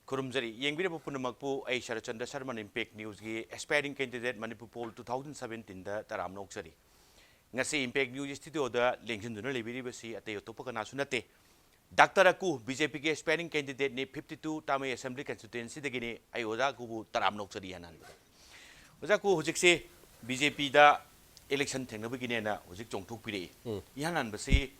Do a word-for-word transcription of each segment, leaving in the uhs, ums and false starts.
ꯈꯨꯔꯨꯝꯖꯔꯤ꯫ ꯌꯦꯡꯕꯤꯔꯕ ꯄꯨꯝꯅꯃꯛꯄꯨ ꯑꯩ ꯁꯔꯠꯆꯟꯗ꯭ꯔ ꯁꯔꯃꯟ, ꯏꯝꯄꯦꯛ ꯅ꯭ꯌꯨꯁꯀꯤ aspiring candidate Manipur poll two thousand ꯁꯕꯦꯟꯇꯤꯟꯗ ꯇꯔꯥꯝꯅ ꯑꯣꯛꯆꯔꯤ꯫ ꯉꯁꯤ ꯏꯝꯄꯦꯛ ꯅ꯭ꯌꯨꯁ ꯁ꯭ꯇꯨꯗꯤꯑꯣꯗ ꯂꯦꯡꯁꯤꯟꯗꯨꯅ ꯂꯩꯕꯤꯔꯤꯕꯁꯤ ꯑꯇꯩ ꯑꯇꯣꯞꯄ ꯀꯅꯥꯁꯨ ꯅꯠꯇꯦ, ꯗꯥꯛꯇꯔ ꯑꯀꯨ, ꯕꯤ ꯖꯦ ꯄꯤꯒꯤ ꯑꯦꯁꯄꯥꯏꯔꯤꯡ ꯀꯦꯟꯗꯤꯗꯦꯠꯅꯤ, ꯐꯤꯐꯇꯤ ꯇꯨ ꯇꯥꯃꯩ ꯑꯦꯁꯦꯝꯕ꯭ꯂꯤ ꯀꯟꯁꯇꯤꯇ꯭ꯋꯦꯟꯁꯤꯗꯒꯤꯅꯤ꯫ ꯑꯩ ꯑꯣꯖꯥ ꯑꯀꯨꯕꯨ ꯇꯔꯥꯝꯅ ꯑꯣꯛꯆꯔꯤ ꯍꯥꯟꯅ ꯍꯥꯟꯕꯗ꯫ ꯑꯣꯖꯥ ꯑꯀꯨ, ꯍꯧꯖꯤꯛꯁꯦ ꯕꯤ ꯖꯦ ꯄꯤꯗ ꯏꯂꯦꯛꯁꯟ ꯊꯦꯡꯅꯕꯒꯤꯅꯦꯅ ꯍꯧꯖꯤꯛ ꯆꯣꯡꯊꯣꯛꯄꯤꯔꯛꯏ꯫ ꯎꯝ꯫ ꯏꯍꯥꯟ ꯍꯥꯟꯕꯁꯤ,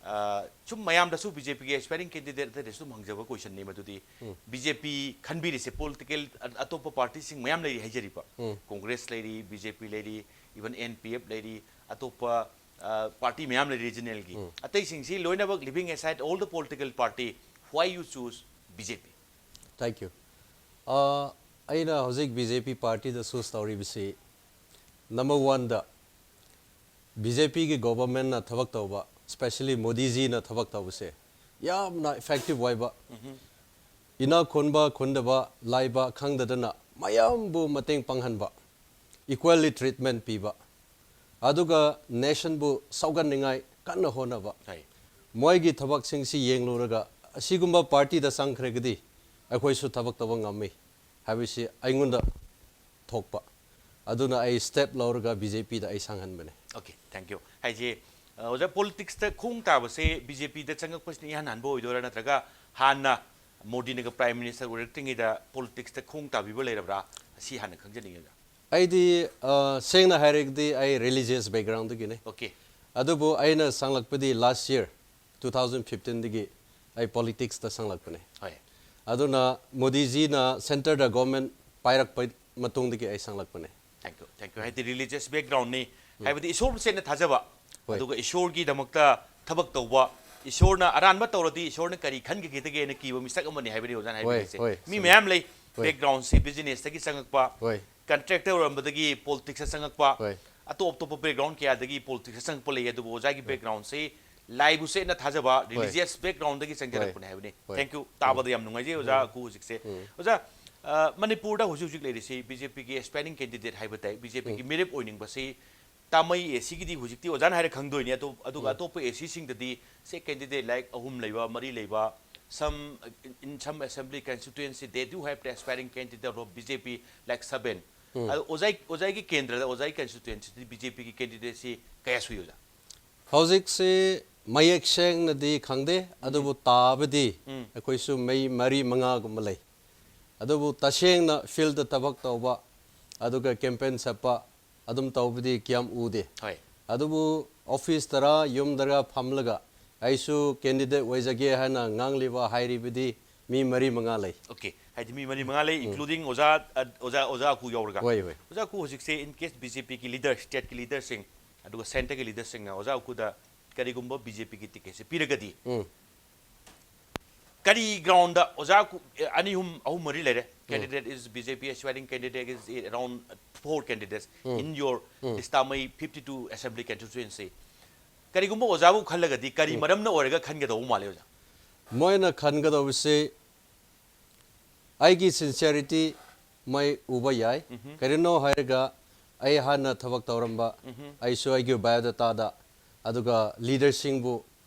ꯑ, ꯁꯨꯝ ꯃꯌꯥꯝꯗꯁꯨ ꯕꯤ ꯖꯦ ꯄꯤꯒꯤ ꯑꯦꯁꯄꯥꯏꯔꯤꯡ ꯀꯦꯟꯗꯤꯗꯦꯠ ꯑꯇꯩꯗꯁꯨ ꯑꯗꯨꯝ ꯍꯪꯖꯕ ꯀꯣꯏꯁꯟꯅꯤ ꯃꯗꯨꯗꯤ, ꯎꯝ꯫ ꯕꯤ ꯖꯦ ꯄꯤ ꯈꯟꯕꯤꯔꯤꯁꯦ ꯄꯣꯂꯤꯇꯤꯀꯦꯜ ꯑ-, ꯑꯇꯣꯞꯄ ꯄꯥꯔꯇꯤꯁꯤꯡ ꯃꯌꯥꯝ ꯂꯩꯔꯤ ꯍꯥꯏꯖꯔꯤꯕ꯫ ꯎꯝ꯫ ꯀꯣꯡꯒ꯭ꯔꯦꯁ ꯂꯩꯔꯤ, ꯕꯤ ꯖꯦ ꯄꯤ ꯂꯩꯔꯤ, ꯏꯚꯟ ꯑꯦꯟ ꯄꯤ ꯑꯦꯐ ꯂꯩꯔꯤ, ꯑꯇꯣꯞꯄ, ꯑ, ꯄꯥꯔꯇꯤ ꯃꯌꯥꯝ ꯂꯩꯔꯤ ꯔꯤꯖꯅꯦꯜꯒꯤ꯫ ꯎꯝ꯫ ꯑꯇꯩꯁꯤꯡꯁꯤ ꯂꯣꯏꯅꯃꯛ leaving aside all the political party, why you choose B J P? Thank you. ꯑ, ꯑꯩꯅ ꯍꯧꯖꯤꯛ ꯕꯤ ꯖꯦ ꯄꯤ ꯄꯥꯔꯇꯤꯗ ꯆꯨꯁ ꯇꯧꯔꯤꯕꯁꯤ, ꯅꯝꯕꯔ ꯋꯥꯟꯗ, ꯕꯤ ꯖꯦ ꯄꯤꯒꯤ ꯒꯣꯚꯔꯟꯃꯦꯟꯠꯅ ꯊꯕꯛ ꯇꯧꯕ, especially ꯃꯣꯗꯤꯖꯤꯅ ꯊꯕꯛ ꯇꯧꯕꯁꯦ ꯌꯥꯝꯅ ꯏꯐꯦꯛꯇꯤꯚ ꯑꯣꯏꯕ, ꯎꯝꯍꯨꯝ꯫ ꯏꯅꯥꯛ ꯈꯨꯟꯕ, ꯈꯨꯟꯗꯕ, ꯂꯥꯏꯕ ꯈꯪꯗꯗꯅ ꯃꯌꯥꯝꯕꯨ ꯃꯇꯦꯡ ꯄꯥꯡꯍꯟꯕ, ꯏꯀ꯭ꯋꯦꯜꯂꯤ ꯇ꯭ꯔꯤꯠꯃꯦꯟꯠ ꯄꯤꯕ, ꯑꯗꯨꯒ ꯅꯦꯁꯟꯕꯨ ꯁꯧꯒꯠꯅꯤꯡꯉꯥꯏ ꯀꯟꯅ ꯍꯣꯠꯅꯕ꯫ ꯍꯣꯏ꯫ ꯃꯣꯏꯒꯤ ꯊꯕꯛꯁꯤꯡꯁꯤ ꯌꯦꯡꯂꯨꯔꯒ, ꯑꯁꯤꯒꯨꯝꯕ ꯄꯥꯔꯇꯤꯗ ꯆꯪꯈ꯭ꯔꯒꯗꯤ ꯑꯩꯈꯣꯏꯁꯨ ꯊꯕꯛ ꯇꯧꯕ ꯉꯝꯃꯤ ꯍꯥꯏꯕꯁꯤ ꯑꯩꯉꯣꯟꯗ ꯊꯣꯛꯄ꯫ ꯑꯗꯨꯅ ꯑꯩ ꯁ꯭ꯇꯦꯞ ꯂꯧꯔꯒ ꯕꯤ ꯖꯦ ꯄꯤꯗ ꯑꯩ ꯆꯪꯍꯟꯕꯅꯦ꯫ Okay, thank you꯫ ꯍꯥꯏꯁꯦ, ꯑ, ꯑꯣꯖꯥ, ꯄꯣꯂꯤꯇꯤꯛꯁꯇ ꯈꯣꯡ ꯇꯥꯕꯁꯦ ꯕꯤ ꯖꯦ ꯄꯤꯗ ꯆꯪꯉꯛꯄꯁꯤꯅ ꯏꯍꯥꯟ ꯍꯥꯟꯕ ꯑꯣꯏꯗꯣꯏꯔꯥ, ꯅꯠꯇ꯭ꯔꯒ ꯍꯥꯟꯅ ꯃꯣꯗꯤꯅꯒ ꯄ꯭ꯔꯥꯏꯝ ꯃꯤꯅꯤꯁꯇꯔ ꯑꯣꯏꯔꯛꯇ꯭ꯔꯤꯉꯩꯗ ꯄꯣꯂꯤꯇꯤꯛꯁꯇ ꯈꯣꯡ ꯇꯥꯕꯤꯕ ꯂꯩꯔꯕ꯭ꯔꯥ? ꯑꯁꯤ ꯍꯥꯟꯅ ꯈꯪꯖꯅꯤꯡꯉꯤ, ꯑꯣꯖꯥ꯫ ꯑꯩꯗꯤ, ꯑ, ꯁꯦꯡꯅ ꯍꯥꯏꯔꯒꯗꯤ ꯑꯩ ꯔꯤꯂꯤꯖꯤꯌꯁ ꯕꯦꯛꯒ꯭ꯔꯥꯎꯟꯗꯒꯤꯅꯦ꯫ ꯑꯣꯀꯦ꯫ ꯑꯗꯨꯕꯨ ꯑꯩꯅ ꯆꯪꯂꯛꯄꯗꯤ ꯂꯥꯁ ꯌꯔ, ꯇꯨ ꯊꯥꯎꯖꯟ ꯐꯤꯐꯇꯤꯟꯗꯒꯤ ꯑꯩ ꯄꯣꯂꯤꯇꯤꯛꯁꯇ ꯆꯪꯂꯛꯄꯅꯦ꯫ ꯍꯣꯏ꯫ ꯑꯗꯨꯅ ꯃꯣꯗꯤꯖꯤꯅ ꯁꯦꯟꯇꯔꯗ ꯒꯣꯚꯔꯟꯃꯦꯟꯠ ꯄꯥꯏꯔꯛꯄ ꯃꯇꯨꯡꯗꯒꯤ ꯑꯩ ꯆꯪꯂꯛꯄꯅꯦ꯫ Thank you, thank you꯫ ꯍꯥꯏꯗꯤ ꯔꯤꯂꯤꯖꯤꯌꯁ ꯕꯦꯛꯒ꯭ꯔꯥꯎꯟꯅꯤ, ꯎꯝ꯫ ꯍꯥꯏꯕꯗꯤ ꯏꯁꯣꯔ ꯃꯁꯦꯟꯅ ꯊꯥꯖꯕ, ꯍꯣꯏ꯫ ꯑꯗꯨꯒ ꯏꯁꯣꯔꯒꯤꯗꯃꯛꯇ ꯊꯕꯛ ꯇꯧꯕ, ꯏꯁꯣꯔꯅ ꯑꯔꯥꯟꯕ ꯇꯧꯔꯗꯤ ꯏꯁꯣꯔꯅ ꯀꯔꯤ ꯈꯟꯒꯗꯒꯦꯅ ꯀꯤꯕ ꯃꯤꯁꯛ ꯑꯃꯅꯤ ꯍꯥꯏꯕꯅꯤ ꯑꯣꯖꯥꯅ ꯍꯣꯏ, ꯍꯥꯏꯕꯤꯔꯤꯁꯦ꯫ ꯍꯣꯏ, ꯃꯤ ꯆꯨꯝꯃꯤ꯫ ꯃꯌꯥꯝ ꯂꯩ, ꯍꯣꯏ꯫ ꯕꯦꯛꯒ꯭ꯔꯥꯎꯟꯁꯦ ꯕꯤꯖꯤꯅꯦꯁꯇꯒꯤ ꯆꯪꯉꯛꯄ, ꯍꯣꯏ꯫ ꯀꯟꯇ꯭ꯔꯦꯛꯇꯔ ꯑꯣꯏꯔꯝꯕꯗꯒꯤ ꯄꯣꯂꯤꯇꯤꯛꯁꯇ ꯆꯪꯉꯛꯄ, ꯍꯣꯏ꯫ ꯑꯇꯣꯞ ꯑꯇꯣꯞꯄ ꯕꯦꯛꯒ꯭ꯔꯥꯎꯟ ꯀꯌꯥꯗꯒꯤ ꯄꯣꯂꯤꯇꯤꯛꯁꯇ ꯆꯪꯉꯛꯄ ꯂꯩ꯫ ꯑꯗꯨꯕꯨ ꯑꯣꯖꯥꯒꯤ ꯍꯣꯏ꯫ ꯕꯦꯛꯒ꯭ꯔꯥꯎꯟꯁꯤ ꯂꯥꯏꯕꯨ ꯆꯦꯠꯅ ꯊꯥꯖꯕ, ꯍꯣꯏ꯫ ꯔꯤꯂꯤꯖꯤꯌꯁ ꯕꯦꯛꯒ꯭ꯔꯥꯎꯟꯗꯒꯤ ꯍꯣꯏ꯫ ꯆꯪꯖꯔꯛꯄꯅꯦ ꯍꯥꯏꯕꯅꯤ꯫ ꯍꯣꯏ꯫ Thank you꯫ ꯎꯝ꯫ ꯇꯥꯕꯗ ꯌꯥꯝ ꯅꯨꯡꯉꯥꯏꯖꯩ ꯑꯣꯖꯥ ꯎꯝ꯫ ꯑꯀꯨ ꯍꯧꯖꯤꯛꯁꯦ꯫ ꯎꯝ꯫ ꯑꯣꯖꯥ, ꯑ, ꯃꯅꯤꯄꯨꯔꯗ ꯍꯧꯖꯤꯛ ꯍꯧꯖꯤꯛ ꯂꯩꯔꯤꯁꯤ ꯕꯤ ꯖꯦ ꯄꯤꯒꯤ ꯑꯦꯁꯄꯥꯏꯔꯤꯡ ꯀꯦꯟꯗꯤꯗꯦꯠ ꯍꯥꯏꯕ ꯇꯥꯏ, ꯕꯤ ꯖꯦ ꯄꯤꯒꯤ ꯎꯝ꯫ ꯃꯤꯔꯦꯞ ꯑꯣꯏꯅꯤꯡꯕꯁꯤ ꯇꯥꯃꯩ ꯑꯦ ꯁꯤꯒꯤꯗꯤ ꯍꯧꯖꯤꯛꯇꯤ ꯑꯣꯖꯥꯅ ꯍꯥꯏꯔ ꯈꯪꯗꯣꯏꯅꯤ꯫ ꯑꯇꯣꯞ-, ꯑꯗꯨꯒ ꯎꯝ꯫ ꯑꯇꯣꯞꯄ ꯑꯦ ꯁꯤꯁꯤꯡꯗꯗꯤ ꯁꯦ ꯀꯦꯟꯗꯤꯗꯦꯠ ꯂꯥꯏꯛ ꯑꯍꯨꯝ ꯂꯩꯕ, ꯃꯔꯤ ꯂꯩꯕ, Some, in some assembly constituency, they do have the aspiring candidate of B J P, like seven. ꯑꯗꯣ ꯑꯣꯖꯥ, ꯑꯣꯖꯥꯒꯤ ꯀꯦꯟꯗ꯭ꯔꯗ, ꯑꯣꯖꯥꯒꯤ constituencyꯗꯤ B J P ꯒꯤ candidateꯁꯤ ꯀꯌꯥ ꯁꯨꯏ, ꯑꯣꯖꯥ? ꯍꯧꯖꯤꯛꯁꯤ ꯃꯌꯦꯛ ꯁꯦꯡꯅꯗꯤ ꯈꯪꯗꯦ, ꯑꯗꯨꯕꯨ ꯇꯥꯕꯗꯤ ꯑꯩꯈꯣꯏꯁꯨ ꯃꯩ ꯃꯔꯤ ꯃꯉꯥꯒꯨꯝꯕ ꯂꯩ꯫ ꯑꯗꯨꯕꯨ ꯇꯁꯦꯡꯅ fieldꯇ ꯊꯕꯛ ꯇꯧꯕ, ꯑꯗꯨꯒ campaign ꯆꯠꯄ, ꯑꯗꯨꯝ ꯇꯧꯕꯗꯤ ꯀꯌꯥꯝ ꯎꯗꯦ꯫ ꯍꯣꯏ꯫ ꯑꯗꯨꯕꯨ officeꯇꯔ ꯌꯨꯝꯗꯔ ꯐꯝꯂꯒ ꯑꯩꯁꯨ candidate ꯑꯣꯏꯖꯒꯦ ꯍꯥꯏꯅ ꯉꯥꯡꯂꯤꯕ, ꯍꯥꯏꯔꯤꯕꯗꯤ ꯃꯤ ꯃꯔꯤ ꯃꯉꯥ ꯂꯩ꯫ Okay, ꯍꯥꯏꯗꯤ ꯃꯤ ꯃꯔꯤ ꯃꯉꯥ ꯂꯩ, including ꯑꯣꯖꯥ, ꯑ, ꯑꯣꯖꯥ, ꯑꯣꯖꯥ ꯑꯀꯨ ꯌꯥꯎꯔꯒ꯫ ꯍꯣꯏ, ꯍꯣꯏ꯫ ꯑꯣꯖꯥ ꯑꯀꯨ, ꯍꯧꯖꯤꯛꯁꯦ in case B J P ꯒꯤ leader, stateꯀꯤ leaderꯁꯤꯡ ꯑꯗꯨꯒ centreꯒꯤ leaderꯁꯤꯡꯅ ꯑꯣꯖꯥ ꯑꯀꯨꯗ ꯀꯔꯤꯒꯨꯝꯕ B J P ꯒꯤ ticketꯁꯦ ꯄꯤꯔꯒꯗꯤ, ꯎꯝ꯫ ꯀꯔꯤ groundꯗ ꯑꯣꯖꯥ ꯑꯀꯨ, ꯑꯦ, ꯑꯅꯤ, ꯑꯍꯨꯝ, ꯑꯍꯨꯝ, ꯃꯔꯤ ꯂꯩꯔꯦ, candidate is B J P aspiring candidate is around four candidates in your this ꯇꯥꯃꯩ fifty two assembly constituency꯫ ꯀꯔꯤꯒꯨꯝꯕ ꯑꯣꯖꯥꯕꯨ ꯈꯜꯂꯒꯗꯤ ꯀꯔꯤ ꯃꯔꯝꯅ ꯑꯣꯏꯔꯒ ꯈꯟꯒꯗꯧꯕ ꯃꯥꯜꯂꯦ, ꯑꯣꯖꯥ? ꯃꯣꯏꯅ ꯈꯟꯒꯗꯧꯕꯁꯤ ꯑꯩꯒꯤ sincerity ꯃꯣꯏ ꯎꯕ ꯌꯥꯏ꯫ ꯀꯔꯤꯅꯣ ꯍꯥꯏꯔꯒ ꯑꯩ ꯍꯥꯟꯅ ꯊꯕꯛ ꯇꯧꯔꯝꯕ, ꯑꯩꯁꯨ ꯑꯩꯒꯤ biodataꯗ, ꯑꯗꯨꯒ leaderꯁꯤꯡꯕꯨ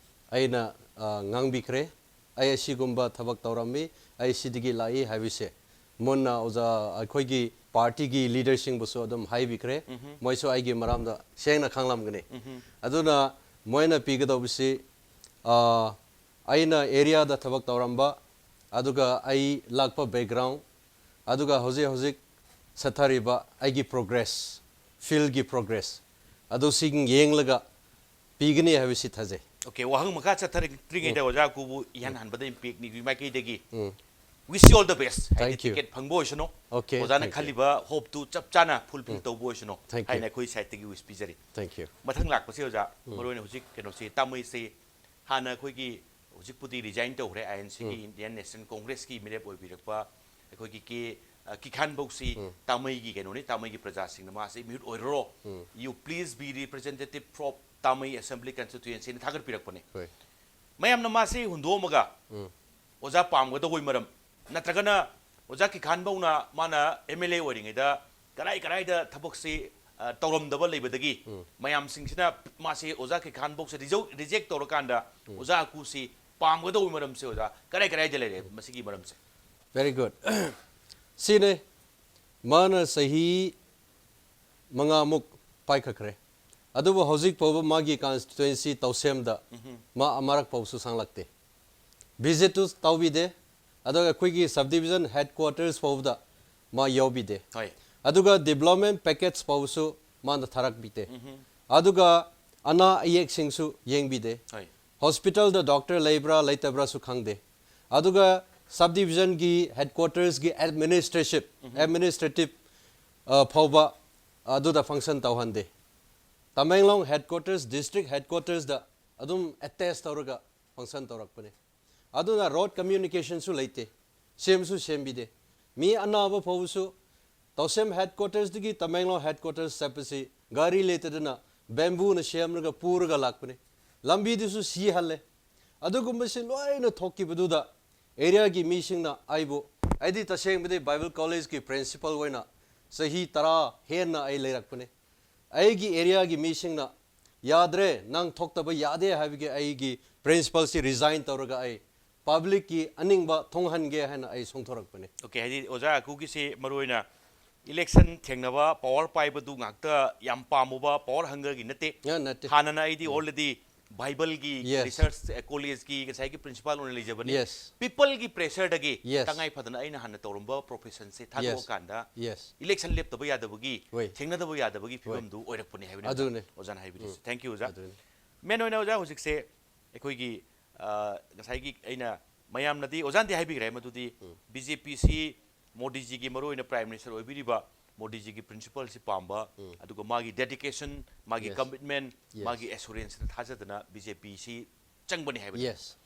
ꯑꯩꯅ, ꯑ, ꯉꯥꯡꯕꯤꯈ꯭ꯔꯦ꯫ ꯑꯩ ꯑꯁꯤꯒꯨꯝꯕ ꯊꯕꯛ ꯇꯧꯔꯝꯃꯤ, ꯑꯩ ꯁꯤꯗꯒꯤ ꯂꯥꯛꯏ ꯍꯥꯏꯕꯁꯦ꯫ ꯃꯨꯟꯅ ꯑꯣꯖꯥ, ꯑꯩꯈꯣꯏꯒꯤ partyꯒꯤ leaderꯁꯤꯡꯕꯨꯁꯨ ꯑꯗꯨꯝ ꯍꯥꯏꯕꯤꯈ꯭ꯔꯦ꯫ ꯃꯣꯏꯁꯨ ꯑꯩꯒꯤ ꯃꯔꯝꯗ ꯁꯦꯡꯅ ꯈꯪꯂꯝꯒꯅꯤ꯫ ꯑꯗꯨꯅ ꯃꯣꯏꯅ ꯄꯤꯒꯗꯧꯕꯁꯤ, ꯑ, ꯑꯩꯅ areaꯗ ꯊꯕꯛ ꯇꯧꯔꯝꯕ, ꯑꯗꯨꯒ ꯑꯩ ꯂꯥꯛꯄ background, ꯑꯗꯨꯒ ꯍꯧꯖꯤꯛ ꯍꯧꯖꯤꯛ ꯆꯠꯊꯔꯤꯕ ꯑꯩꯒꯤ progress, fieldꯒꯤ progress, ꯑꯗꯨꯁꯤꯡ ꯌꯦꯡꯂꯒ ꯄꯤꯒꯅꯤ ꯍꯥꯏꯕꯁꯤ ꯊꯥꯖꯩ꯫ Okay, ꯋꯥꯍꯪ ꯃꯈꯥ ꯆꯠꯊꯔꯛꯇ꯭ꯔꯤꯉꯩꯗ ꯑꯣꯖꯥ ꯑꯀꯨꯕꯨ ꯏꯍꯥꯟ ꯍꯥꯟꯕꯗ ꯏꯝꯄꯦꯛ ꯅꯤꯒꯤ ꯃꯥꯏꯀꯩꯗꯒꯤ wish you all the best꯫ ꯍꯥꯏꯗꯤ Thank you. Ticket ꯐꯪꯕ ꯑꯣꯏꯁꯅꯨ, Okay, ꯑꯣꯖꯥꯅ thank you. ꯈꯜꯂꯤꯕ hopeꯇꯨ ꯆꯞ ꯆꯥꯅ fulfill ꯇꯧꯕ ꯑꯣꯏꯁꯅꯨ Thank you. ꯍꯥꯏꯅ ꯑꯩꯈꯣꯏ sideꯇꯒꯤ wish ꯄꯤꯖꯔꯤ꯫ Thank you. ꯃꯊꯪ ꯂꯥꯛꯄꯁꯤ ꯑꯣꯖꯥ, ꯃꯔꯨꯑꯣꯏꯅ ꯍꯧꯖꯤꯛ ꯀꯩꯅꯣꯁꯤ, ꯇꯥꯃꯩꯁꯤ ꯍꯥꯟꯅ ꯑꯩꯈꯣꯏꯒꯤ ꯍꯧꯖꯤꯛꯄꯨꯗꯤ resign ꯇꯧꯈ꯭ꯔꯦ, INCꯒꯤ Indian National Congressꯀꯤ ꯃꯤꯔꯦꯞ ꯑꯣꯏꯕꯤꯔꯛꯄ ꯑꯩꯈꯣꯏꯒꯤ ꯀꯦ, ꯑ, ꯀꯤꯈꯥꯟꯕꯧꯁꯤ ꯇꯥꯃꯩꯒꯤ ꯀꯩꯅꯣꯅꯤ, ꯇꯥꯃꯩꯒꯤ ꯄ꯭ꯔꯖꯥꯁꯤꯡꯅ ꯃꯥꯁꯤ ꯃꯤꯍꯨꯠ ꯑꯣꯏꯔꯔꯣ, you please be representative of ꯇꯥꯃꯩ assembly constituencyꯅ ꯊꯥꯒꯠꯄꯤꯔꯛꯄꯅꯦ꯫ ꯍꯣꯏ꯫ ꯃꯌꯥꯝꯅ ꯃꯥꯁꯤ ꯍꯨꯟꯗꯣꯛꯑꯝꯃꯒ ꯑꯣꯖꯥ ꯄꯥꯝꯒꯗꯧꯕꯩ ꯃꯔꯝ, ꯅꯠꯇ꯭ꯔꯒꯅ ꯑꯣꯖꯥ ꯀꯤꯈꯥꯟꯕꯧꯅ ꯃꯥꯅ MLA ꯑꯣꯏꯔꯤꯉꯩꯗ ꯀꯔꯥꯏ ꯀꯔꯥꯏꯗ ꯊꯕꯛꯁꯤ, ꯑ, ꯇꯧꯔꯝꯗꯕ ꯂꯩꯕꯗꯒꯤ ꯃꯌꯥꯝꯁꯤꯡꯁꯤꯅ ꯃꯥꯁꯤ ꯑꯣꯖꯥ ꯀꯤꯈꯥꯟꯕꯧꯁꯦ ꯔꯤꯖꯧ-, reject ꯇꯧꯔꯀꯥꯟꯗ ꯑꯣꯖꯥ ꯑꯀꯨꯁꯤ ꯄꯥꯝꯒꯗꯧꯕ ꯃꯔꯝꯁꯦ ꯑꯣꯖꯥ ꯀꯔꯥꯏ ꯀꯔꯥꯏꯗ ꯂꯩꯔꯦ ꯃꯁꯤꯒꯤ ꯃꯔꯝꯁꯦ? Very good. ꯁꯤꯅꯦ, ꯃꯥꯅ ꯆꯍꯤ ꯃꯉꯥꯃꯨꯛ ꯄꯥꯏꯈꯠꯈ꯭ꯔꯦ꯫ ꯑꯗꯨꯕꯨ ꯍꯧꯖꯤꯛ ꯐꯥꯎꯕ ꯃꯥꯒꯤ ꯀꯟꯁꯇꯤꯇ꯭ꯋꯦꯟꯁꯤ ꯇꯧꯁꯦꯝꯗ ꯃꯥ ꯑꯃꯔꯛ ꯐꯥꯎꯁꯨ ꯁꯪꯂꯛꯇꯦ꯫ ꯚꯤꯖꯤꯠꯇꯨ ꯇꯧꯕꯤꯗꯦ꯫ ꯑꯗꯨꯒ ꯑꯩꯈꯣꯏꯒꯤ ꯁꯕ ꯗꯤꯕꯤꯖꯟ ꯍꯦꯗ ꯀ꯭ꯋꯥꯇꯔꯁ ꯐꯥꯎꯕꯗ ꯃꯥ ꯌꯥꯎꯕꯤꯗꯦ꯫ ꯍꯣꯏ ꯑꯗꯨꯒ ꯗꯤꯕ꯭ꯂꯞꯃꯦꯟ ꯄꯦꯀꯦꯖ ꯐꯥꯎꯕꯁꯨ ꯃꯥꯅ ꯊꯥꯔꯛꯄꯤꯗꯦ꯫ ꯑꯗꯨꯒ ꯑꯅꯥ ꯑꯌꯦꯛꯁꯤꯡꯁꯨ ꯌꯦꯡꯕꯤꯗꯦ꯫ ꯍꯣꯏ ꯍꯣꯁꯄꯤꯇꯥꯜꯗ ꯗꯣꯛꯇꯔ ꯂꯩꯕ꯭ꯔꯥ ꯂꯩꯇꯕ꯭ꯔꯥꯁꯨ ꯈꯪꯗꯦ꯫ ꯑꯗꯨꯒ ꯁꯕ ꯗꯤꯕꯤꯖꯟꯒꯤ ꯍꯦꯗ ꯀ꯭ꯋꯥꯇꯔꯁꯒꯤ ꯑꯦꯗꯃꯤꯅꯤꯁꯇ꯭ꯔꯦꯁꯟ ꯑꯦꯗꯃꯤꯅꯤꯁꯇ꯭ꯔꯦꯇꯤꯞ ꯐꯥꯎꯕ ꯑꯗꯨꯗ ꯐꯪꯁꯟ ꯇꯧꯍꯟꯗꯦ꯫ Tamenglong head quarters, district head ꯀ꯭ꯋꯥꯇꯔꯁꯗ ꯑꯗꯨꯝ ꯑꯦꯇꯦꯆ ꯇꯧꯔꯒ ꯐꯪꯁꯟ ꯇꯧꯔꯛꯄꯅꯦ꯫ ꯑꯗꯨꯅ ꯔꯣꯗ ꯀꯝꯃ꯭ꯌꯨꯅꯤꯀꯦꯁꯟꯁꯨ ꯂꯩꯇꯦ, ꯁꯦꯝꯁꯨ ꯁꯦꯝꯕꯤꯗꯦ꯫ ꯃꯤ ꯑꯅꯥꯕ ꯐꯥꯎꯕꯁꯨ ꯇꯧꯁꯦꯝ ꯍꯦꯗ ꯀ꯭ꯋꯥꯇꯔꯁꯗꯒꯤ ꯇꯃꯦꯡꯂꯣꯡ ꯍꯦꯗ ꯀ꯭ꯋꯥꯇꯔꯁ ꯆꯠꯄꯁꯤ ꯒꯥꯔꯤ ꯂꯩꯇꯗꯅ ꯕꯦꯝꯕꯨꯅ ꯁꯦꯝꯂꯒ ꯄꯨꯔꯒ ꯂꯥꯛꯄꯅꯦ꯫ ꯂꯝꯕꯤꯗꯨꯁꯨ ꯁꯤꯍꯜꯂꯦ꯫ ꯑꯗꯨꯒꯨꯝꯕꯁꯤ ꯂꯣꯏꯅ ꯊꯣꯛꯈꯤꯕꯗꯨꯗ ꯑꯦꯔꯤꯌꯥꯒꯤ ꯃꯤꯁꯤꯡꯅ ꯑꯩꯕꯨ, ꯑꯩꯗꯤ ꯇꯁꯦꯡꯕꯗꯤ ꯕꯥꯏꯕꯜ ꯀꯣꯂꯦꯖꯀꯤ ꯄ꯭ꯔꯤꯟꯁꯤꯄꯥꯜ ꯑꯣꯏꯅ ꯆꯍꯤ ꯇꯔꯥ ꯍꯦꯟꯅ ꯑꯩ ꯂꯩꯔꯛꯄꯅꯦ꯫ ꯑꯩꯒꯤ ꯑꯦꯔꯤꯌꯥꯒꯤ ꯃꯤꯁꯤꯡꯅ ꯌꯥꯗ꯭ꯔꯦ, ꯅꯪ ꯊꯣꯛꯇꯕ ꯌꯥꯗꯦ ꯍꯥꯏꯕꯒꯤ ꯑꯩꯒꯤ ꯄ꯭ꯔꯤꯟꯁꯤꯄꯥꯜꯁꯤ ꯔꯤꯖꯥꯏꯟ ꯇꯧꯔꯒ ꯑꯩ ꯄꯕ꯭ꯂꯤꯛꯀꯤ ꯑꯅꯤꯡꯕ ꯊꯨꯡꯍꯟꯒꯦ ꯍꯥꯏꯅ ꯑꯩ ꯁꯣꯡꯊꯣꯔꯛꯄꯅꯦ꯫ ꯑꯣꯀꯦ, ꯍꯥꯏꯗꯤ ꯑꯣꯖꯥ ꯑꯀꯨꯒꯤꯁꯤ ꯃꯔꯨꯑꯣꯏꯅ ꯏꯂꯦꯛꯁꯟ ꯊꯦꯡꯅꯕ, ꯄꯋꯥꯔ ꯄꯥꯏꯕꯗꯨ ꯉꯥꯛꯇ ꯌꯥꯝ ꯄꯥꯝꯃꯨꯕ, ꯄꯋꯥꯔ ꯍꯪꯒꯔꯒꯤ ꯅꯠꯇꯦ꯫ ꯌꯥ, ꯅꯠꯇꯦ꯫ ꯍꯥꯟꯅꯅ ꯑꯩꯗꯤ ꯑꯣꯜꯔꯦꯗꯤ ꯕꯥꯏꯕꯜꯒꯤ Yes. ꯔꯤꯁꯔꯁ ꯀꯣꯂꯦꯖꯀꯤ ꯉꯁꯥꯏꯒꯤ ꯄ꯭ꯔꯤꯟꯁꯤꯄꯥꯜ ꯑꯣꯏꯅ ꯂꯩꯖꯕꯅꯤ꯫ Yes. ꯄꯤꯄꯜꯒꯤ ꯄ꯭ꯔꯦꯁꯔꯗꯒꯤ Yes. ꯇꯉꯥꯏ ꯐꯗꯅ ꯑꯩꯅ ꯍꯥꯟꯅ ꯇꯧꯔꯝꯕ ꯄ꯭ꯔꯣꯐꯦꯁꯟꯁꯦ ꯊꯥꯗꯣꯛꯑꯀꯥꯟꯗ Yes. ꯏꯂꯦꯛꯁꯟ ꯂꯦꯞꯇꯕ ꯌꯥꯗꯕꯒꯤ, ꯍꯣꯏ꯫ ꯊꯦꯡꯅꯗꯕ ꯌꯥꯗꯕꯒꯤ ꯐꯤꯕꯝꯗꯨ ꯑꯣꯏꯔꯛꯄꯅꯦ ꯍꯥꯏꯕꯅꯦ ꯑꯣꯖꯥ꯫ ꯑꯗꯨꯅꯦ꯫ ꯑꯣꯖꯥꯅ ꯍꯥꯏꯕꯤꯔꯤꯁꯦ꯫ Thank you ꯑꯣꯖꯥ꯫ ꯑꯗꯨꯅꯦ꯫ ꯃꯦꯟ ꯑꯣꯏꯅ ꯑꯣꯖꯥ ꯍꯧꯖꯤꯛꯁꯦ ꯑꯩꯈꯣꯏꯒꯤ, ꯑ, ꯉꯁꯥꯏꯒꯤ ꯑꯩꯅ ꯃꯌꯥꯝꯅꯗꯤ ꯑꯣꯖꯥꯅꯗꯤ ꯍꯥꯏꯕꯤꯈ꯭ꯔꯦ ꯃꯗꯨꯗꯤ ꯕꯤ ꯖꯦ ꯄꯤꯁꯤ ꯃꯣꯗꯤꯖꯤꯒꯤ ꯃꯔꯨꯑꯣꯏꯅ ꯄ꯭ꯔꯥꯏꯝ ꯃꯤꯅꯤꯁꯇꯔ ꯑꯣꯏꯕꯤꯔꯤꯕ ꯃꯣꯗꯤꯖꯤꯒꯤ ꯄ꯭ꯔꯤꯟꯁꯤꯄꯜꯁꯤ ꯄꯥꯝꯕ, ꯑꯗꯨꯒ ꯃꯥꯒꯤ ꯗꯦꯗꯤꯀꯦꯁꯟ, ꯃꯥꯒꯤ Yes. Commitment, Yes. ꯃꯥꯒꯤ ꯑꯦꯁꯨꯔꯦꯟꯁꯇ ꯊꯥꯖꯗꯅ ꯕꯤ ꯖꯦ ꯄꯤꯁꯤ ꯆꯪꯕꯅꯤ ꯍꯥꯏꯕꯅꯤ꯫ Yes.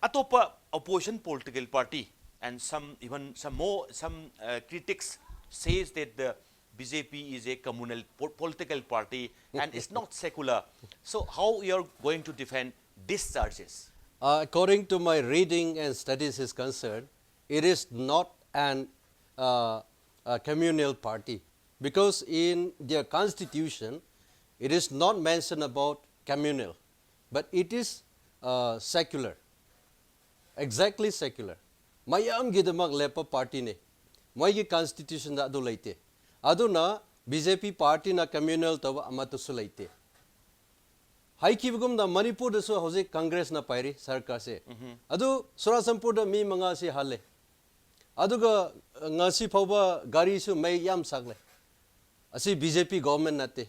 ꯑꯇꯣꯞꯄ opposition political party and some, even some more, some, uh, critics says that the B J P is a communal po- political party and is not secular. So how you are going to defend these charges? Uh, according to my reading and studies is concerned, it is not an uh, a communal party, because in their constitution, it is not mentioned about communal, but it is secular, exactly secular, ꯃꯌꯥꯝꯒꯤꯗꯃꯛ ꯂꯦꯞꯄ party ꯅꯤ꯫ ꯃꯣꯏꯒꯤ constitution ꯗ ꯑꯗꯨ ꯂꯩꯇꯦ꯫ ꯑꯗꯨꯅ B J P party ꯅ communal ꯇꯧꯕ ꯑꯃꯠꯇꯁꯨ ꯂꯩꯇꯦ꯫ ꯍꯥꯏꯈꯤꯕꯒꯨꯝꯅ ꯃꯅꯤꯄꯨꯔꯗꯁꯨ ꯍꯧꯖꯤꯛ Congress ꯅ ꯄꯥꯏꯔꯤ ꯁꯔꯀꯥꯔꯁꯦ꯫ ꯑꯗꯨ ꯆꯨꯔꯥꯆꯥꯟꯄꯨꯔꯗ ꯃꯤ ꯃꯉꯥꯁꯤ ꯍꯥꯜꯂꯦ꯫ ꯑꯗꯨꯒ ꯉꯁꯤ ꯐꯥꯎꯕ ꯒꯥꯔꯤꯁꯨ ꯃꯩ ꯌꯥꯝ ꯁꯥꯛꯂꯦ꯫ ꯑꯁꯤ B J P government ꯅꯠꯇꯦ꯫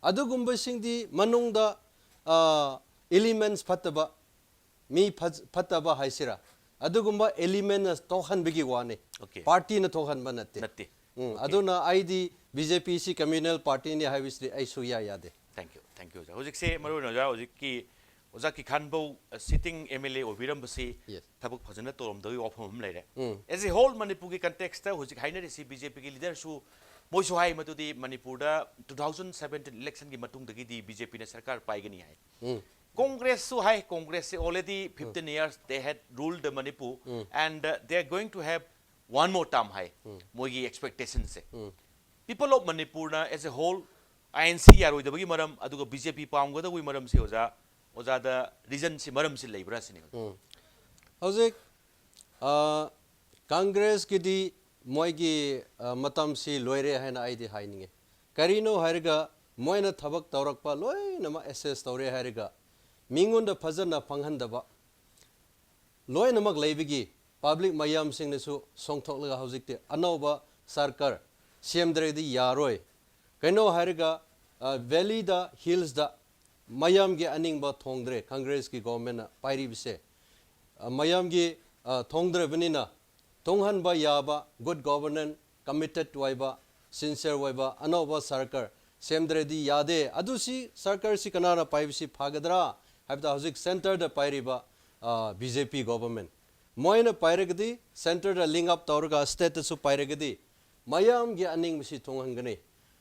ꯑꯗꯨꯒꯨꯝꯕꯁꯤꯡꯗꯤ ꯃꯅꯨꯡꯗ, ꯑ, elements ꯐꯠꯇꯕ, ꯃꯤ ꯐꯠ-, ꯐꯠꯇꯕ ꯍꯥꯏꯁꯤꯔꯥ, ꯑꯗꯨꯒꯨꯝꯕ element ꯅ ꯊꯣꯛꯍꯟꯕꯒꯤ ꯋꯥꯅꯤ꯫ Okay. Party ꯅ ꯊꯣꯛꯍꯟꯕ ꯅꯠꯇꯦ꯫ ꯅꯠꯇꯦ꯫ ꯎꯝ, Okay. ꯑꯗꯨꯅ ꯑꯩꯗꯤ B J P ꯁꯤ communal party ꯅꯤ ꯍꯥꯏꯕꯁꯤꯗꯤ ꯑꯩ ꯁꯨꯌꯥ ꯌꯥꯗꯦ꯫ Thank you, thank you, ꯑꯣꯖꯥ꯫ ꯍꯧꯖꯤꯛꯁꯦ ꯃꯔꯨꯑꯣꯏꯅ ꯑꯣꯖꯥ ꯍꯧꯖꯤꯛꯀꯤ ꯑꯣꯖꯥ ꯀꯤꯈꯥꯟꯕꯧ, ꯑ, sitting M L A ꯑꯣꯏꯕꯤꯔꯝꯕꯁꯤ Yes. ꯊꯕꯛ ꯐꯖꯅ ꯇꯧꯔꯝꯗꯕꯒꯤ ꯋꯥꯐꯝ ꯑꯃ ꯂꯩꯔꯦ꯫ ꯎꯝ꯫ As a whole ꯃꯅꯤꯄꯨꯔꯒꯤ context ꯇ ꯍꯧꯖꯤꯛ ꯍꯥꯏꯅꯔꯤꯁꯤ B J P ꯒꯤ leader ꯁꯨ ꯃꯣꯏꯁꯨ ꯍꯥꯏ ꯃꯗꯨꯗꯤ ꯃꯅꯤꯄꯨꯔꯗ two thousand seventeen election ꯒꯤ ꯃꯇꯨꯡꯗꯒꯤꯗꯤ B J P ꯅ ꯁꯔꯀꯥꯔ ꯄꯥꯏꯒꯅꯤ ꯍꯥꯏ꯫ ꯎꯝ꯫ Congress ꯁꯨ ꯍꯥꯏ, Congress say already fifteen years they had ruled the Manipur um. and, uh, they are going to have one more term ꯍꯥꯏ ꯎꯝ꯫ ꯃꯣꯏꯒꯤ expectation say. Um. People of ꯃꯅꯤꯄꯨꯔꯅ as a whole I N C ꯌꯥꯔꯣꯏꯗꯕꯒꯤ ꯃꯔꯝ ꯑꯗꯨꯒ B J P ꯄꯥꯝꯒꯗꯕꯒꯤ ꯃꯔꯝꯁꯤ ꯑꯣꯖꯥ, ꯑꯣꯖꯥꯗ reason ꯁꯤ, ꯃꯔꯝꯁꯤ ꯂꯩꯕ꯭ꯔꯥ ꯁꯤꯅꯤ꯫ ꯎꯝ꯫ ꯍꯧꯖꯤꯛ, ꯑ, Congress ꯀꯤꯗꯤ ꯃꯣꯏꯒꯤ, ꯑ, ꯃꯇꯝꯁꯤ ꯂꯣꯏꯔꯦ ꯍꯥꯏꯅ ꯑꯩꯗꯤ ꯍꯥꯏꯅꯤꯡꯉꯤ꯫ ꯀꯔꯤꯅꯣ ꯍꯥꯏꯔꯒ ꯃꯣꯏꯅ ꯊꯕꯛ ꯇꯧꯔꯛꯄ ꯂꯣꯏꯅꯃꯛ assess ꯇꯧꯔꯦ ꯍꯥꯏꯔꯒ ꯃꯤꯉꯣꯟꯗ ꯐꯖꯅ ꯐꯪꯍꯟꯗꯕ ꯂꯣꯏꯅꯃꯛ ꯂꯩꯕꯒꯤ public ꯃꯌꯥꯝꯁꯤꯡꯅꯁꯨ ꯁꯣꯡꯊꯣꯛꯂꯒ ꯍꯧꯖꯤꯛꯇꯤ ꯑꯅꯧꯕ ꯁꯔꯀꯥꯔ ꯁꯦꯝꯗ꯭ꯔꯗꯤ ꯌꯥꯔꯣꯏ꯫ ꯀꯩꯅꯣ ꯍꯥꯏꯔꯒ, ꯑ, valley ꯗ, hills ꯇ ꯃꯌꯥꯝꯒꯤ ꯑꯅꯤꯡꯕ ꯊꯣꯡꯗ꯭ꯔꯦ Congress ꯀꯤ government ꯅ ꯄꯥꯏꯔꯤꯕꯁꯦ꯫ ꯑ, ꯃꯌꯥꯝꯒꯤ, ꯑ, ꯊꯣꯡꯗ꯭ꯔꯕꯅꯤꯅ ꯇꯣꯡꯍꯟꯕ ꯌꯥꯕ, good governance, committed ꯑꯣꯏꯕ, sincere ꯑꯣꯏꯕ ꯑꯅꯧꯕ ꯁꯔꯀꯥꯔ ꯁꯦꯝꯗ꯭ꯔꯗꯤ ꯌꯥꯗꯦ꯫ ꯑꯗꯨ ꯁꯤ ꯁꯔꯀꯥꯔꯁꯤ ꯀꯅꯥꯅ ꯄꯥꯏꯕꯁꯤ ꯐꯒꯗ꯭ꯔꯥ ꯍꯥꯏꯕꯗ ꯍꯧꯖꯤꯛ centre ꯗ ꯄꯥꯏꯔꯤꯕ, ꯑ, B J P government꯫ ꯃꯣꯏꯅ ꯄꯥꯏꯔꯒꯗꯤ, centre ꯗ link up ꯇꯧꯔꯒ state ꯇꯁꯨ ꯄꯥꯏꯔꯒꯗꯤ ꯃꯌꯥꯝꯒꯤ ꯑꯅꯤꯡꯕꯁꯤ ꯊꯨꯡꯍꯟꯒꯅꯤ꯫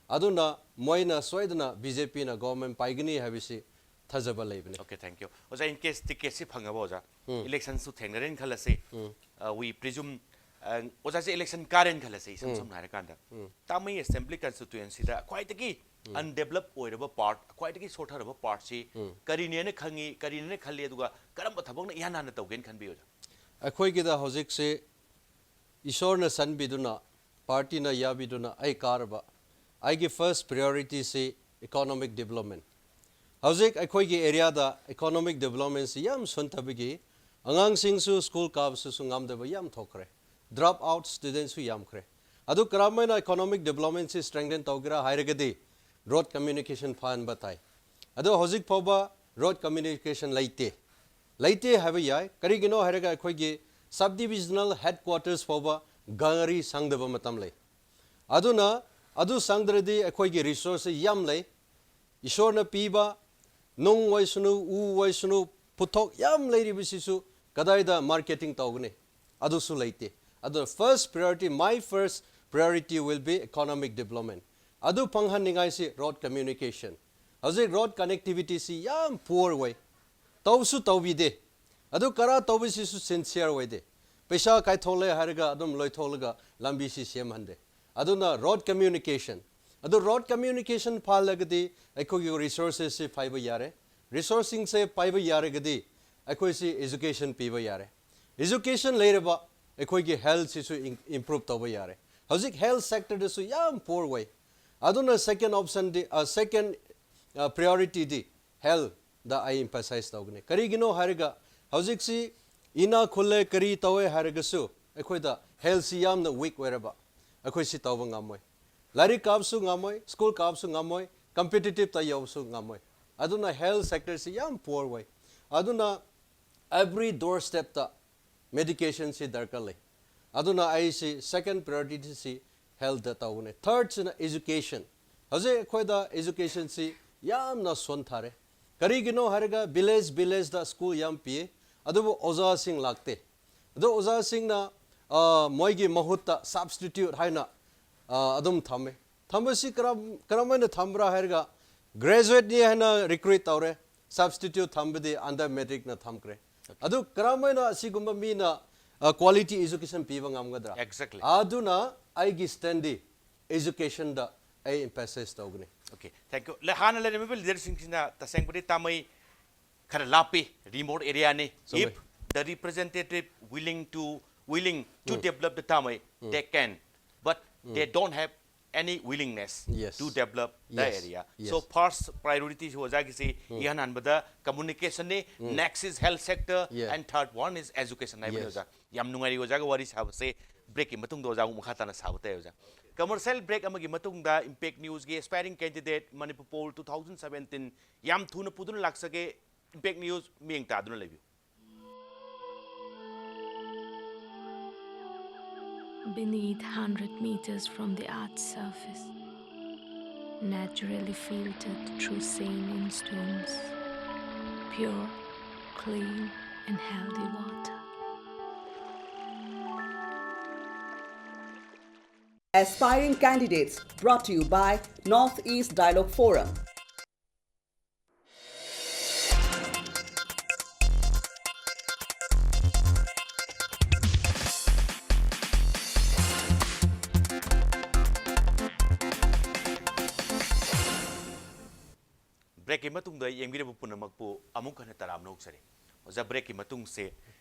ꯑꯗꯨꯅ ꯃꯣꯏꯅ ꯁꯣꯏꯗꯅ B J P ꯅ government ꯄꯥꯏꯒꯅꯤ ꯍꯥꯏꯕꯁꯤ ꯊꯥꯖꯕ ꯂꯩꯕꯅꯤ꯫ Okay, thank you꯫ ꯑꯣꯖꯥ, in case ticket ꯁꯤ ꯐꯪꯉꯕ ꯑꯣꯖꯥ, ꯎꯝ꯫ Election ꯁꯨ ꯊꯦꯡꯅꯔꯦꯅ ꯈꯜꯂꯁꯤ꯫ ꯎꯝ꯫ Uh, we presume, uh, ꯑꯣꯖꯥꯁꯦ election ꯀꯥꯔꯦꯅ ꯈꯜꯂꯁꯤ, ꯏꯁꯝ ꯎꯝ꯫ ꯁꯝꯅ ꯍꯥꯏꯔꯀꯥꯟꯗ꯫ ꯎꯝ꯫ ꯇꯥꯃꯩ Assembly Constituency ꯗ ꯈ꯭ꯋꯥꯏꯗꯒꯤ ꯑꯟꯗꯦꯕꯂꯞ ꯑꯣꯏꯔꯕ ꯄꯥꯔꯠ, ꯈ꯭ꯋꯥꯏꯗꯒꯤ ꯁꯣꯠꯊꯔꯕ ꯄꯥꯔꯠꯁꯤ ꯀꯔꯤꯅꯦꯅ ꯈꯪꯉꯤ, ꯀꯔꯤꯅꯦꯅ ꯈꯜꯂꯤ, ꯑꯗꯨꯒ ꯀꯔꯝꯕ ꯊꯕꯛꯅ ꯏꯍꯥꯟ ꯍꯥꯟꯅ ꯇꯧꯒꯦꯅ ꯈꯟꯕꯤ ꯑꯣꯖꯥ? ꯑꯩꯈꯣꯏꯒꯤꯗ ꯍꯧꯖꯤꯛꯁꯤ ꯏꯁꯣꯔꯅ ꯆꯟꯕꯤꯗꯨꯅ, ꯄꯥꯔꯇꯤꯅ ꯌꯥꯕꯤꯗꯨꯅ ꯑꯩ ꯀꯥꯔꯕ, ꯑꯩꯒꯤ ꯐꯥꯔꯁ ꯄ꯭ꯔꯤꯌꯣꯔꯤꯇꯤꯁꯤ ꯏꯀꯣꯅꯣꯃꯤꯛ ꯗꯤꯕꯂꯞꯃꯦꯟ꯫ ꯍꯧꯖꯤꯛ ꯑꯩꯈꯣꯏꯒꯤ ꯑꯦꯔꯤꯌꯥꯗ ꯏꯀꯣꯅꯣꯃꯤꯛ ꯗꯤꯕꯂꯞꯃꯦꯟꯁꯤ ꯌꯥꯝ ꯁꯣꯟꯊꯕꯒꯤ ꯑꯉꯥꯡꯁꯤꯡꯁꯨ ꯁ꯭ꯀꯨꯜ ꯀꯥꯕꯁꯨ ꯉꯝꯗꯕ ꯌꯥꯝ ꯊꯣꯛꯈ꯭ꯔꯦ꯫ ꯗ꯭ꯔꯣꯞ ꯑꯥꯎꯠ ꯁ꯭ꯇꯨꯗꯦꯟꯁꯨ ꯌꯥꯝꯈ꯭ꯔꯦ꯫ ꯑꯗꯨ ꯀꯔꯝꯍꯥꯏꯅ ꯏꯀꯣꯅꯣꯃꯤꯛ ꯗꯤꯕꯂꯞꯃꯦꯟꯁꯤ ꯁ꯭ꯇ꯭ꯔꯦꯡꯊꯦꯟ ꯇꯧꯒꯦꯔꯥ ꯍꯥꯏꯔꯒꯗꯤ ꯔꯣꯗ ꯀꯝꯃ꯭ꯌꯨꯅꯤꯀꯦꯁꯟ ꯐꯍꯟꯕ ꯇꯥꯏ꯫ ꯑꯗꯣ ꯍꯧꯖꯤꯛ ꯐꯥꯎꯕ ꯔꯣꯗ ꯀꯝꯃ꯭ꯌꯨꯅꯤꯀꯦꯁꯟ ꯂꯩꯇꯦ꯫ ꯂꯩꯇꯦ ꯍꯥꯏꯕ ꯌꯥꯏ꯫ ꯀꯔꯤꯒꯤꯅꯣ ꯍꯥꯏꯔꯒ ꯑꯩꯈꯣꯏꯒꯤ ꯁꯕ ꯗꯤꯕꯤꯖꯅꯦꯜ ꯍꯦꯗꯀ꯭ꯋꯥꯇꯔꯁ ꯐꯥꯎꯕ ꯒꯥꯔꯤ ꯁꯪꯗꯕ ꯃꯇꯝ ꯂꯩ꯫ ꯑꯗꯨꯅ ꯑꯗꯨ ꯁꯪꯗ꯭ꯔꯗꯤ ꯑꯩꯈꯣꯏꯒꯤ ꯔꯤꯁꯣꯔꯁꯁꯤ ꯌꯥꯝ ꯂꯩ꯫ ꯏꯁꯣꯔꯅ ꯄꯤꯕ ꯅꯨꯡ ꯑꯣꯏꯁꯅꯨ, ꯎ ꯑꯣꯏꯁꯅꯨ, ꯄꯣꯠꯊꯣꯛ ꯌꯥꯝ ꯂꯩꯔꯤꯕꯁꯤꯁꯨ ꯀꯗꯥꯏꯗ ꯃꯥꯔꯀꯦꯇꯤꯡ ꯇꯧꯒꯅꯤ? ꯑꯗꯨꯁꯨ ꯂꯩꯇꯦ꯫ ꯑꯗꯨꯅ first priority, my first priority will be economic development. ꯑꯗꯨ ꯐꯪꯍꯟꯅꯤꯡꯉꯥꯏꯁꯤ ꯔꯣꯗ ꯀꯝꯃ꯭ꯌꯨꯅꯤꯀꯦꯁꯟ꯫ ꯍꯧꯖꯤꯛ ꯔꯣꯗ ꯀꯅꯦꯛꯇꯤꯚꯤꯇꯤꯁꯤ ꯌꯥꯝ ꯄꯨꯋꯔ ꯑꯣꯏ, ꯇꯧꯁꯨ ꯇꯧꯕꯤꯗꯦ꯫ ꯑꯗꯨ ꯀꯔꯥ ꯇꯧꯕꯁꯤꯁꯨ ꯁꯤꯟꯁꯤꯌꯔ ꯑꯣꯏꯗꯦ꯫ ꯄꯩꯁꯥ ꯀꯥꯏꯊꯣꯛꯂꯦ ꯍꯥꯏꯔꯒ ꯑꯗꯨꯝ ꯂꯣꯏꯊꯣꯛꯂꯒ ꯂꯝꯕꯤꯁꯤ ꯁꯦꯝꯍꯟꯗꯦ꯫ ꯑꯗꯨꯅ ꯔꯣꯗ ꯀꯝꯃ꯭ꯌꯨꯅꯤꯀꯦꯁꯟ, ꯑꯗꯨ ꯔꯣꯗ ꯀꯝꯃ꯭ꯌꯨꯅꯤꯀꯦꯁꯟ ꯐꯍꯜꯂꯒꯗꯤ ꯑꯩꯈꯣꯏꯒꯤ ꯔꯤꯁꯣꯔꯁꯦꯁꯁꯤ ꯄꯥꯏꯕ ꯌꯥꯔꯦ꯫ ꯔꯤꯁꯣꯔꯁꯁꯤꯡꯁꯦ ꯄꯥꯏꯕ ꯌꯥꯔꯒꯗꯤ ꯑꯩꯈꯣꯏꯁꯤ ꯑꯦꯖꯨꯀꯦꯁꯟ ꯄꯤꯕ ꯌꯥꯔꯦ꯫ ꯑꯦꯖꯨꯀꯦꯁꯟ ꯂꯩꯔꯕ ꯑꯩꯈꯣꯏꯒꯤ ꯍꯦꯜꯊꯁꯤꯁꯨ ꯏꯝꯄ꯭ꯔꯨꯚ ꯇꯧꯕ ꯌꯥꯔꯦ꯫ ꯍꯧꯖꯤꯛ ꯍꯦꯜꯊ ꯁꯦꯛꯇꯔꯗꯁꯨ ꯌꯥꯝ ꯄꯨꯋꯔ ꯑꯣꯏ꯫ ꯑꯗꯨꯅ ꯁꯦꯀꯦꯟ ꯑꯣꯞꯁꯟꯗꯤ, ꯁꯦꯀꯦꯟ ꯄ꯭ꯔꯤꯌꯣꯔꯤꯇꯤꯗꯤ ꯍꯦꯜꯊꯗ ꯑꯩ ꯏꯝꯐꯁꯥꯏꯁ ꯇꯧꯒꯅꯤ꯫ ꯀꯔꯤꯒꯤꯅꯣ ꯍꯥꯏꯔꯒ ꯍꯧꯖꯤꯛꯁꯤ ꯏꯅꯥ ꯈꯨꯜꯂꯦ, ꯀꯔꯤ ꯇꯧꯋꯦ ꯍꯥꯏꯔꯒꯁꯨ ꯑꯩꯈꯣꯏꯗ ꯍꯦꯜꯊꯁꯤ ꯌꯥꯝꯅ ꯋꯤꯛ ꯑꯣꯏꯔꯕ ꯑꯩꯈꯣꯏ ꯁꯤ ꯇꯧꯕ ꯉꯝꯃꯣꯏ꯫ ꯂꯥꯏꯔꯤꯛ ꯀꯥꯕꯁꯨ ꯉꯝꯃꯣꯏ, ꯁ꯭ꯀꯨꯜ ꯀꯥꯕꯁꯨ ꯉꯝꯃꯣꯏ, ꯀꯝꯄꯤꯇꯤꯇꯤꯞꯇ ꯌꯧꯕꯁꯨ ꯉꯝꯃꯣꯏ꯫ ꯑꯗꯨꯅ ꯍꯦꯜꯊ ꯁꯦꯛꯇꯔꯁꯤ ꯌꯥꯝ ꯄꯨꯋꯔ ꯑꯣꯏ꯫ ꯑꯗꯨꯅ ꯑꯦꯚ꯭ꯔꯤ ꯗꯣꯔ ꯁ꯭ꯇꯦꯞꯇ ꯃꯦꯗꯤꯀꯦꯁꯟꯁꯤ ꯗꯔꯀꯥꯔ ꯂꯩ꯫ ꯑꯗꯨꯅ ꯑꯩꯁꯤ ꯁꯦꯀꯦꯟ ꯄ꯭ꯔꯤꯌꯣꯔꯤꯇꯤꯁꯤ ꯍꯦꯜꯊꯇ ꯇꯧꯒꯅꯤ꯫ ꯊꯔꯗꯁꯤꯅ ꯑꯦꯖꯨꯀꯦꯁꯟ꯫ ꯍꯧꯖꯤꯛ ꯑꯩꯈꯣꯏꯗ ꯑꯦꯖꯨꯀꯦꯁꯟꯁꯤ ꯌꯥꯝꯅ ꯁꯣꯟꯊꯔꯦ꯫ ꯀꯔꯤꯒꯤꯅꯣ ꯍꯥꯏꯔꯒ ꯚꯤꯂꯦꯖ ꯚꯤꯂꯦꯖꯇ ꯁ꯭ꯀꯨꯜ ꯌꯥꯝ ꯄꯤꯌꯦ, ꯑꯗꯨꯕꯨ ꯑꯣꯖꯥꯁꯤꯡ ꯂꯥꯛꯇꯦ꯫ ꯑꯗꯣ ꯑꯣꯖꯥꯁꯤꯡꯅ, ꯑ, ꯃꯣꯏꯒꯤ ꯃꯍꯨꯠꯇ ꯁꯕꯁꯇꯤꯇ꯭ꯌꯨꯠ ꯍꯥꯏꯅ, ꯑ, ꯑꯗꯨꯝ ꯊꯝꯃꯦ꯫ ꯊꯝꯕꯁꯤ ꯀꯔꯝ, ꯀꯔꯝꯍꯥꯏꯅ ꯊꯝꯕ꯭ꯔꯥ ꯍꯥꯏꯔꯒ, ꯒ꯭ꯔꯦꯖꯨꯋꯦꯠꯅꯤ ꯍꯥꯏꯅ ꯔꯤꯀ꯭ꯔꯨꯏꯠ ꯇꯧꯔꯦ, ꯁꯕꯁꯇꯤꯇ꯭ꯌꯨꯠ ꯊꯝꯕꯗꯤ ꯑꯟꯗꯔ ꯃꯦꯇ꯭ꯔꯤꯛꯅ ꯊꯝꯈ꯭ꯔꯦ꯫ ꯑꯗꯨ ꯀꯔꯝꯍꯥꯏꯅ ꯑꯁꯤꯒꯨꯝꯕ ꯃꯤꯅ, ꯑ, ꯀ꯭ꯋꯥꯂꯤꯇꯤ ꯑꯦꯖꯨꯀꯦꯁꯟ ꯄꯤꯕ ꯉꯝꯒꯗ꯭ꯔꯥ? Exactly. ꯑꯗꯨꯅ ꯑꯩꯒꯤ ꯁ꯭ꯇꯦꯟꯗꯤ ꯑꯦꯖꯨꯀꯦꯁꯟꯗ ꯑꯩ ꯏꯝꯐꯦꯁꯥꯏꯁ ꯇꯧꯒꯅꯤ꯫ Okay, thank you. ꯍꯥꯟꯅ ꯂꯩꯔꯝꯃꯤꯕ ꯂꯤꯗꯔꯁꯤꯡꯁꯤꯅ ꯇꯁꯦꯡꯕꯗꯤ ꯇꯥꯃꯩ ꯈꯔ ꯂꯥꯞꯄꯤ, remote ꯑꯦꯔꯤꯌꯥꯅꯤ. If the representative willing to willing to develop the Tamei, they can, but they don't have any willingness Yes. to develop the Yes. area. Yes. So first priority ꯁꯤ ꯑꯣꯖꯥꯒꯤꯁꯤ ꯏꯍꯥꯟ ꯍꯥꯟꯕꯗ communication ꯅꯤ, next is health sector, Yeah. and third one is education ꯍꯥꯏꯕꯅꯤ Yes. ꯑꯣꯖꯥ. ꯌꯥꯝ ꯅꯨꯡꯉꯥꯏꯔꯤ ꯑꯣꯖꯥꯒ ꯋꯥꯔꯤ ꯁꯥꯕꯁꯦ. Break ꯀꯤ ꯃꯇꯨꯡꯗ ꯑꯣꯖꯥ ꯑꯃꯨꯛ ꯃꯈꯥ ꯇꯥꯅ ꯁꯥꯕ ꯇꯥꯏ ꯑꯣꯖꯥ. Commercial break ꯑꯃꯒꯤ ꯃꯇꯨꯡꯗ Impact News ꯀꯤ aspiring candidate Manipur Poll two thousand seventeen ꯌꯥꯝ ꯊꯨꯅ ꯄꯨꯗꯨꯅ ꯂꯥꯛꯆꯒꯦ. Impact News ꯃꯤꯠꯌꯦꯡ ꯇꯥꯗꯨꯅ ꯂꯩꯕꯤꯌꯨ. Beneath hundred meters from the earth's surface, naturally filtered through saline stones, pure, clean, and healthy water. Aspiring candidates, brought to you by Northeast Dialogue Forum. Break ꯀꯤ ꯃꯇꯨꯡꯗ ꯌꯦꯡꯕꯤꯔꯕ ꯄꯨꯝꯅꯃꯛꯄꯨ ꯑꯃꯨꯛ ꯍꯟꯅ ꯇꯔꯥꯝꯅ ꯑꯣꯛꯆꯔꯤ꯫ ꯑꯣꯖꯥ, break ꯀꯤ ꯃꯇꯨꯡꯁꯦ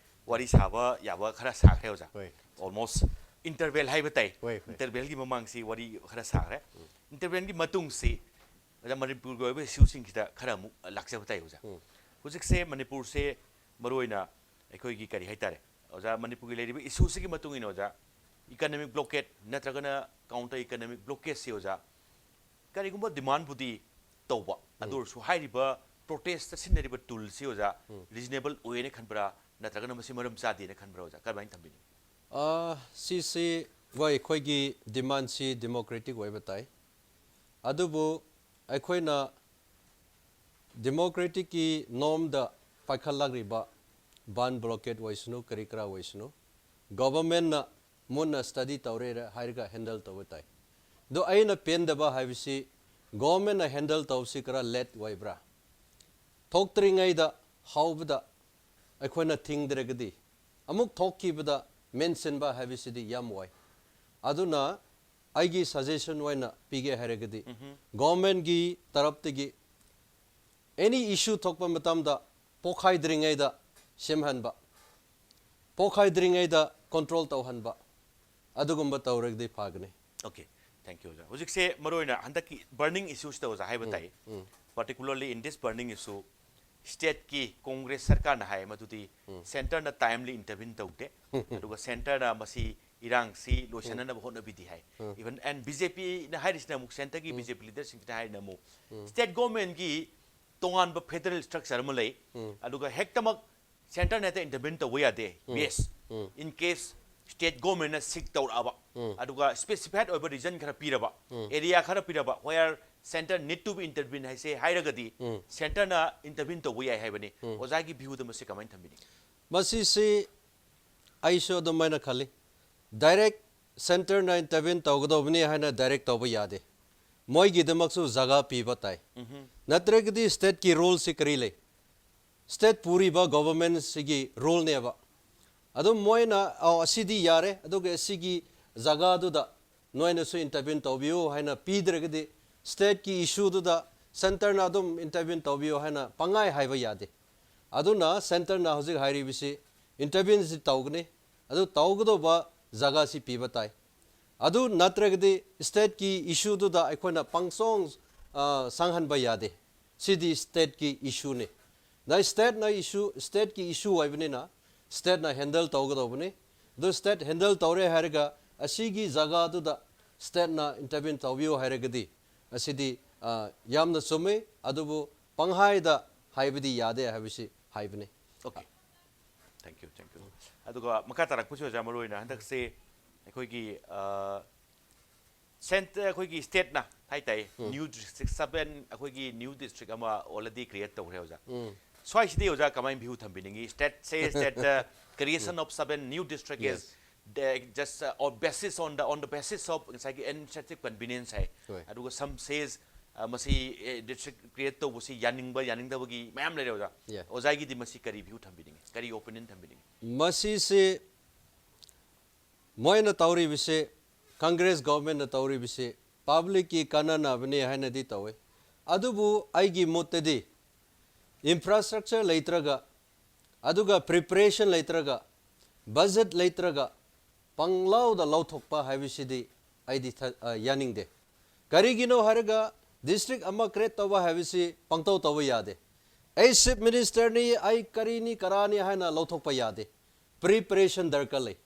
ꯋꯥꯔꯤ ꯁꯥꯕ ꯌꯥꯕ ꯈꯔ ꯁꯥꯈ꯭ꯔꯦ ꯑꯣꯖꯥ꯫ ꯍꯣꯏ꯫ Almost interval ꯍꯥꯏꯕ ꯇꯥꯏ꯫ ꯍꯣꯏ, ꯍꯣꯏ꯫ Interval ꯒꯤ ꯃꯃꯥꯡꯁꯤ ꯋꯥꯔꯤ ꯈꯔ ꯁꯥꯈ꯭ꯔꯦ꯫ Interval ꯒꯤ ꯃꯇꯨꯡꯁꯤ ꯑꯣꯖꯥ, ꯃꯅꯤꯄꯨꯔꯒꯤ ꯑꯣꯏꯕ issue ꯁꯤꯡꯁꯤꯗ ꯈꯔ ꯑꯃꯨꯛ ꯂꯥꯛꯆꯕ ꯇꯥꯏ ꯑꯣꯖꯥ꯫ ꯎꯝ꯫ ꯍꯧꯖꯤꯛꯁꯦ ꯃꯅꯤꯄꯨꯔꯁꯦ ꯃꯔꯨꯑꯣꯏꯅ ꯑꯩꯈꯣꯏꯒꯤ ꯀꯔꯤ ꯍꯥꯏꯇꯥꯔꯦ, ꯑꯣꯖꯥ, ꯃꯅꯤꯄꯨꯔꯒꯤ ꯂꯩꯔꯤꯕ issue ꯁꯤꯒꯤ ꯃꯇꯨꯡ ꯏꯟꯅ ꯑꯣꯖꯥ, economic blockade ꯅꯠꯇ꯭ꯔꯒꯅ counter economic blockade ꯁꯤ ꯑꯣꯖꯥ, ꯀꯔꯤꯒꯨꯝꯕ demand ꯕꯨꯗꯤ ꯇꯧꯕ, ꯑꯗꯨ ꯑꯣꯏꯔꯁꯨ ꯍꯥꯏꯔꯤꯕ protest ꯇ ꯁꯤꯖꯤꯟꯅꯔꯤꯕ tool ꯁꯤ ꯑꯣꯖꯥ, reasonable ꯑꯣꯏꯌꯦꯅ ꯈꯟꯕ꯭ꯔꯥ, ꯅꯠꯇ꯭ꯔꯒꯅ ꯃꯁꯤ ꯃꯔꯝ ꯆꯥꯗꯦꯅ ꯈꯟꯕ꯭ꯔꯥ ꯑꯣꯖꯥ? ꯀꯔꯝꯍꯥꯏꯅ ꯊꯝꯕꯤꯅꯤ? ꯑꯥ, ꯁꯤꯁꯤ ꯍꯣꯏ, ꯑꯩꯈꯣꯏꯒꯤ demand ꯁꯤ democratic ꯑꯣꯏꯕ ꯇꯥꯏ, ꯑꯗꯨꯕꯨ ꯑꯩꯈꯣꯏꯅ democratic ꯀꯤ norm ꯗ ꯄꯥꯏꯈꯠꯂꯛꯂꯤꯕ ꯕꯟ blockade ꯑꯣꯏꯁꯅꯨ, ꯀꯔꯤ ꯀꯔꯥ ꯑꯣꯏꯁꯅꯨ, government ꯅ ꯃꯨꯟꯅ study ꯇꯧꯔꯦ ꯍꯥꯏꯔꯒ handle ꯇꯧꯕ ꯇꯥꯏ꯫ ꯑꯗꯣ ꯑꯩꯅ ꯄꯦꯟꯗꯕ ꯍꯥꯏꯕꯁꯤ government ꯅ handle ꯇꯧꯕꯁꯤ ꯈꯔ late ꯑꯣꯏꯕ꯭ꯔꯥ? ꯊꯣꯛꯇ꯭ꯔꯤꯉꯩꯗ ꯍꯧꯕꯗ ꯑꯩꯈꯣꯏꯅ ꯊꯤꯡꯗ꯭ꯔꯒꯗꯤ ꯑꯃꯨꯛ ꯊꯣꯛꯈꯤꯕꯗ ꯃꯦꯟꯁꯤꯟꯕ ꯍꯥꯏꯕꯁꯤꯗꯤ ꯌꯥꯝ ꯋꯥꯏ꯫ ꯑꯗꯨꯅ ꯑꯩꯒꯤ suggestion ꯑꯣꯏꯅ ꯄꯤꯒꯦ ꯍꯥꯏꯔꯒꯗꯤ, government ꯀꯤ ꯇꯔꯞꯇꯒꯤ any issue ꯊꯣꯛꯄ ꯃꯇꯝꯗ ꯄꯣꯛꯈꯥꯏꯗ꯭ꯔꯤꯉꯩꯗ ꯁꯦꯝꯍꯟꯕ, ꯄꯣꯛꯈꯥꯏꯗ꯭ꯔꯤꯉꯩꯗ control ꯇꯧꯍꯟꯕ, ꯑꯗꯨꯒꯨꯝꯕ ꯇꯧꯔꯒꯗꯤ ꯐꯒꯅꯤ꯫ Okay, thank you ꯑꯣꯖꯥ꯫ ꯍꯧꯖꯤꯛꯁꯦ ꯃꯔꯨꯑꯣꯏꯅ ꯍꯟꯗꯛꯀꯤ burning issue ꯁꯤꯗ ꯑꯣꯖꯥ ꯍꯥꯏꯕ ꯇꯥꯏ, particularly in this burning issue, state ꯀꯤ Congress ꯁꯔꯀꯥꯔꯅ ꯍꯥꯏ ꯃꯗꯨꯗꯤ centre ꯅ timely intervene ꯇꯧꯗꯦ, ꯑꯗꯨꯒ centre ꯅ ꯃꯁꯤ ꯏꯔꯥꯡꯁꯤ ꯂꯣꯏꯁꯤꯟꯅꯅꯕ ꯍꯣꯠꯅꯕꯤꯗꯦ ꯍꯥꯏ꯫ Even and BJP ꯅ ꯍꯥꯏꯔꯤꯁꯤꯅ ꯑꯃꯨꯛ, centre ꯒꯤ BJP leader ꯁꯤꯡꯁꯤꯅ ꯍꯥꯏꯔꯤꯅ ꯑꯃꯨꯛ state government ꯀꯤ ꯇꯣꯉꯥꯟꯕ federal structure ꯑꯃ ꯂꯩ, ꯑꯗꯨꯒ ꯍꯦꯛꯇꯃꯛ centre ꯅ ꯍꯦꯛꯇ intervene ꯇꯧꯕ ꯌꯥꯗꯦ꯫ Yes, in case state government ꯅ seek ꯇꯧꯔꯛꯑꯕ, ꯑꯗꯨꯒ specified ꯑꯣꯏꯕ reason ꯈꯔ ꯄꯤꯔꯕ, area ꯈꯔ ꯄꯤꯔꯕ, where centre need to be intervene ꯍꯥꯏꯁꯦ ꯍꯥꯏꯔꯒꯗꯤ, centre ꯅ intervene ꯇꯧꯕ ꯌꯥꯏ ꯍꯥꯏꯕꯅꯤ꯫ ꯑꯣꯖꯥꯒꯤ view ꯗ ꯃꯁꯤ ꯀꯃꯥꯏꯅ ꯊꯝꯕꯤꯅꯤꯡꯉꯤ? ꯃꯁꯤꯁꯤ ꯑꯩꯁꯨ ꯑꯗꯨꯃꯥꯏꯅ ꯈꯜꯂꯤ꯫ Direct centre ꯅ intervene ꯇꯧꯒꯗꯧꯕꯅꯤ ꯍꯥꯏꯅ direct ꯇꯧꯕ ꯌꯥꯗꯦ꯫ ꯃꯣꯏꯒꯤꯗꯃꯛꯁꯨ ꯖꯒꯥ ꯄꯤꯕ ꯇꯥꯏ꯫ ꯅꯠꯇ꯭ꯔꯒꯗꯤ state ꯀꯤ role ꯁꯤ ꯀꯔꯤ ꯂꯩ? State ꯄꯨꯔꯤꯕ government ꯁꯤꯒꯤ role ꯅꯦꯕ꯫ ꯑꯗꯨꯝ ꯃꯣꯏꯅ, "ꯑꯧ, ꯑꯁꯤꯗꯤ ꯌꯥꯔꯦ, ꯑꯗꯨꯒ ꯑꯁꯤꯒꯤ ꯖꯒꯥꯗꯨꯗ ꯅꯣꯏꯅꯁꯨ intervene ꯇꯧꯕꯤꯌꯨ" ꯍꯥꯏꯅ ꯄꯤꯗ꯭ꯔꯒꯗꯤ, state ꯀꯤ issue ꯗꯨꯗ centre ꯅ ꯑꯗꯨꯝ intervene ꯇꯧꯕꯤꯌꯨ ꯍꯥꯏꯅ ꯄꯪꯍꯥꯏ ꯍꯥꯏꯕ ꯌꯥꯗꯦ꯫ ꯑꯗꯨꯅ centre ꯅ ꯍꯧꯖꯤꯛ ꯍꯥꯏꯔꯤꯕꯁꯤ intervene ꯁꯤ ꯇꯧꯒꯅꯤ, ꯑꯗꯨ ꯇꯧꯒꯗꯧꯕ ꯖꯒꯥꯁꯤ ꯄꯤꯕ ꯇꯥꯏ꯫ ꯑꯗꯨ ꯅꯠꯇ꯭ꯔꯒꯗꯤ state ꯀꯤ issue ꯗꯨꯗ ꯑꯩꯈꯣꯏꯅ ꯄꯪꯁꯣꯡ, ꯑ, ꯁꯥꯡꯍꯟꯕ ꯌꯥꯗꯦ꯫ ꯁꯤꯗꯤ state ꯀꯤ issue ꯅꯤ꯫ ꯅ state ꯅ issue, state ꯀꯤ issue ꯑꯣꯏꯕꯅꯤꯅ state ꯅ handle ꯇꯧꯒꯗꯧꯕꯅꯤ꯫ ꯑꯗꯨ state handle ꯇꯧꯔꯦ ꯍꯥꯏꯔꯒ ꯑꯁꯤꯒꯤ ꯖꯒꯥꯗꯨꯗ state ꯅ intervene ꯇꯧꯕꯤꯌꯨ ꯍꯥꯏꯔꯒꯗꯤ ꯑꯁꯤꯗꯤ, ꯑ, ꯌꯥꯝꯅ ꯆꯨꯝꯃꯤ, ꯑꯗꯨꯕꯨ ꯄꯪꯍꯥꯏꯗ ꯍꯥꯏꯕꯗꯤ ꯌꯥꯗꯦ ꯍꯥꯏꯕꯁꯤ ꯍꯥꯏꯕꯅꯤ꯫ Okay, thank you, thank you꯫ ꯑꯗꯨꯒ ꯃꯈꯥ ꯇꯥꯔꯛꯄꯁꯤ ꯑꯣꯖꯥ, ꯃꯔꯨꯑꯣꯏꯅ ꯍꯟꯗꯛꯁꯤ ꯑꯩꯈꯣꯏꯒꯤ, ꯑ, cent-, ꯑꯩꯈꯣꯏꯒꯤ state ꯅ ꯍꯥꯏꯇꯥꯏ, new district seven, ꯑꯩꯈꯣꯏꯒꯤ new district ꯑꯃ already create ꯇꯧꯈ꯭ꯔꯦ ꯑꯣꯖꯥ꯫ ꯁ꯭ꯋꯥꯏꯁꯤꯗꯤ ꯑꯣꯖꯥ ꯀꯃꯥꯏꯅ view ꯊꯝꯕꯤꯅꯤꯡꯉꯤ? State says that the creation of seven new district is the, just, uh, on basis on the, on the basis of ꯉꯁꯥꯏꯒꯤ administrative convenience ꯍꯥꯏ꯫ ꯍꯣꯏ꯫ ꯑꯗꯨꯒ some says, uh, ꯃꯁꯤ, eh, district create ꯇꯧꯕꯁꯤ ꯌꯥꯅꯤꯡꯕ ꯌꯥꯅꯤꯡꯗꯕꯒꯤ ꯃꯌꯥꯝ ꯂꯩꯔꯦ ꯑꯣꯖꯥ꯫ Yeah. ꯑꯣꯖꯥꯒꯤꯗꯤ ꯃꯁꯤ ꯀꯔꯤ view ꯊꯝꯕꯤꯅꯤꯡꯉꯤ? ꯀꯔꯤ opinion ꯊꯝꯕꯤꯅꯤꯡꯉꯤ? ꯃꯁꯤꯁꯤ ꯃꯣꯏꯅ ꯇꯧꯔꯤꯕꯁꯤ Congress governmentꯅ ꯇꯧꯔꯤꯕꯁꯤ publicꯀꯤ ꯀꯥꯟꯅꯅꯕꯅꯤ ꯍꯥꯏꯅꯗꯤ ꯇꯧꯋꯤ꯫ ꯑꯗꯨꯕꯨ ꯑꯩꯒꯤ ꯃꯣꯠꯇꯗꯤ infrastructure ꯂꯩꯇ꯭ꯔꯒ, ꯑꯗꯨꯒ preparation ꯂꯩꯇ꯭ꯔꯒ, budget ꯂꯩꯇ꯭ꯔꯒ ꯄꯪꯂꯧꯗ ꯂꯧꯊꯣꯛꯄ ꯍꯥꯏꯕꯁꯤꯗꯤ ꯑꯩꯗꯤ ꯊ-, ꯑ, ꯌꯥꯅꯤꯡꯗꯦ꯫ ꯀꯔꯤꯒꯤꯅꯣ ꯍꯥꯏꯔꯒ district ꯑꯃ create ꯇꯧꯕ ꯍꯥꯏꯕꯁꯤ ꯄꯪꯇꯧ ꯇꯧꯕ ꯌꯥꯗꯦ꯫ ꯑꯩ chief ministerꯅꯤ, ꯑꯩ ꯀꯔꯤꯅꯤ ꯀꯔꯥꯅꯤ ꯍꯥꯏꯅ ꯂꯧꯊꯣꯛꯄ ꯌꯥꯗꯦ꯫ Preparation ꯗꯔꯀꯥꯔ ꯂꯩ꯫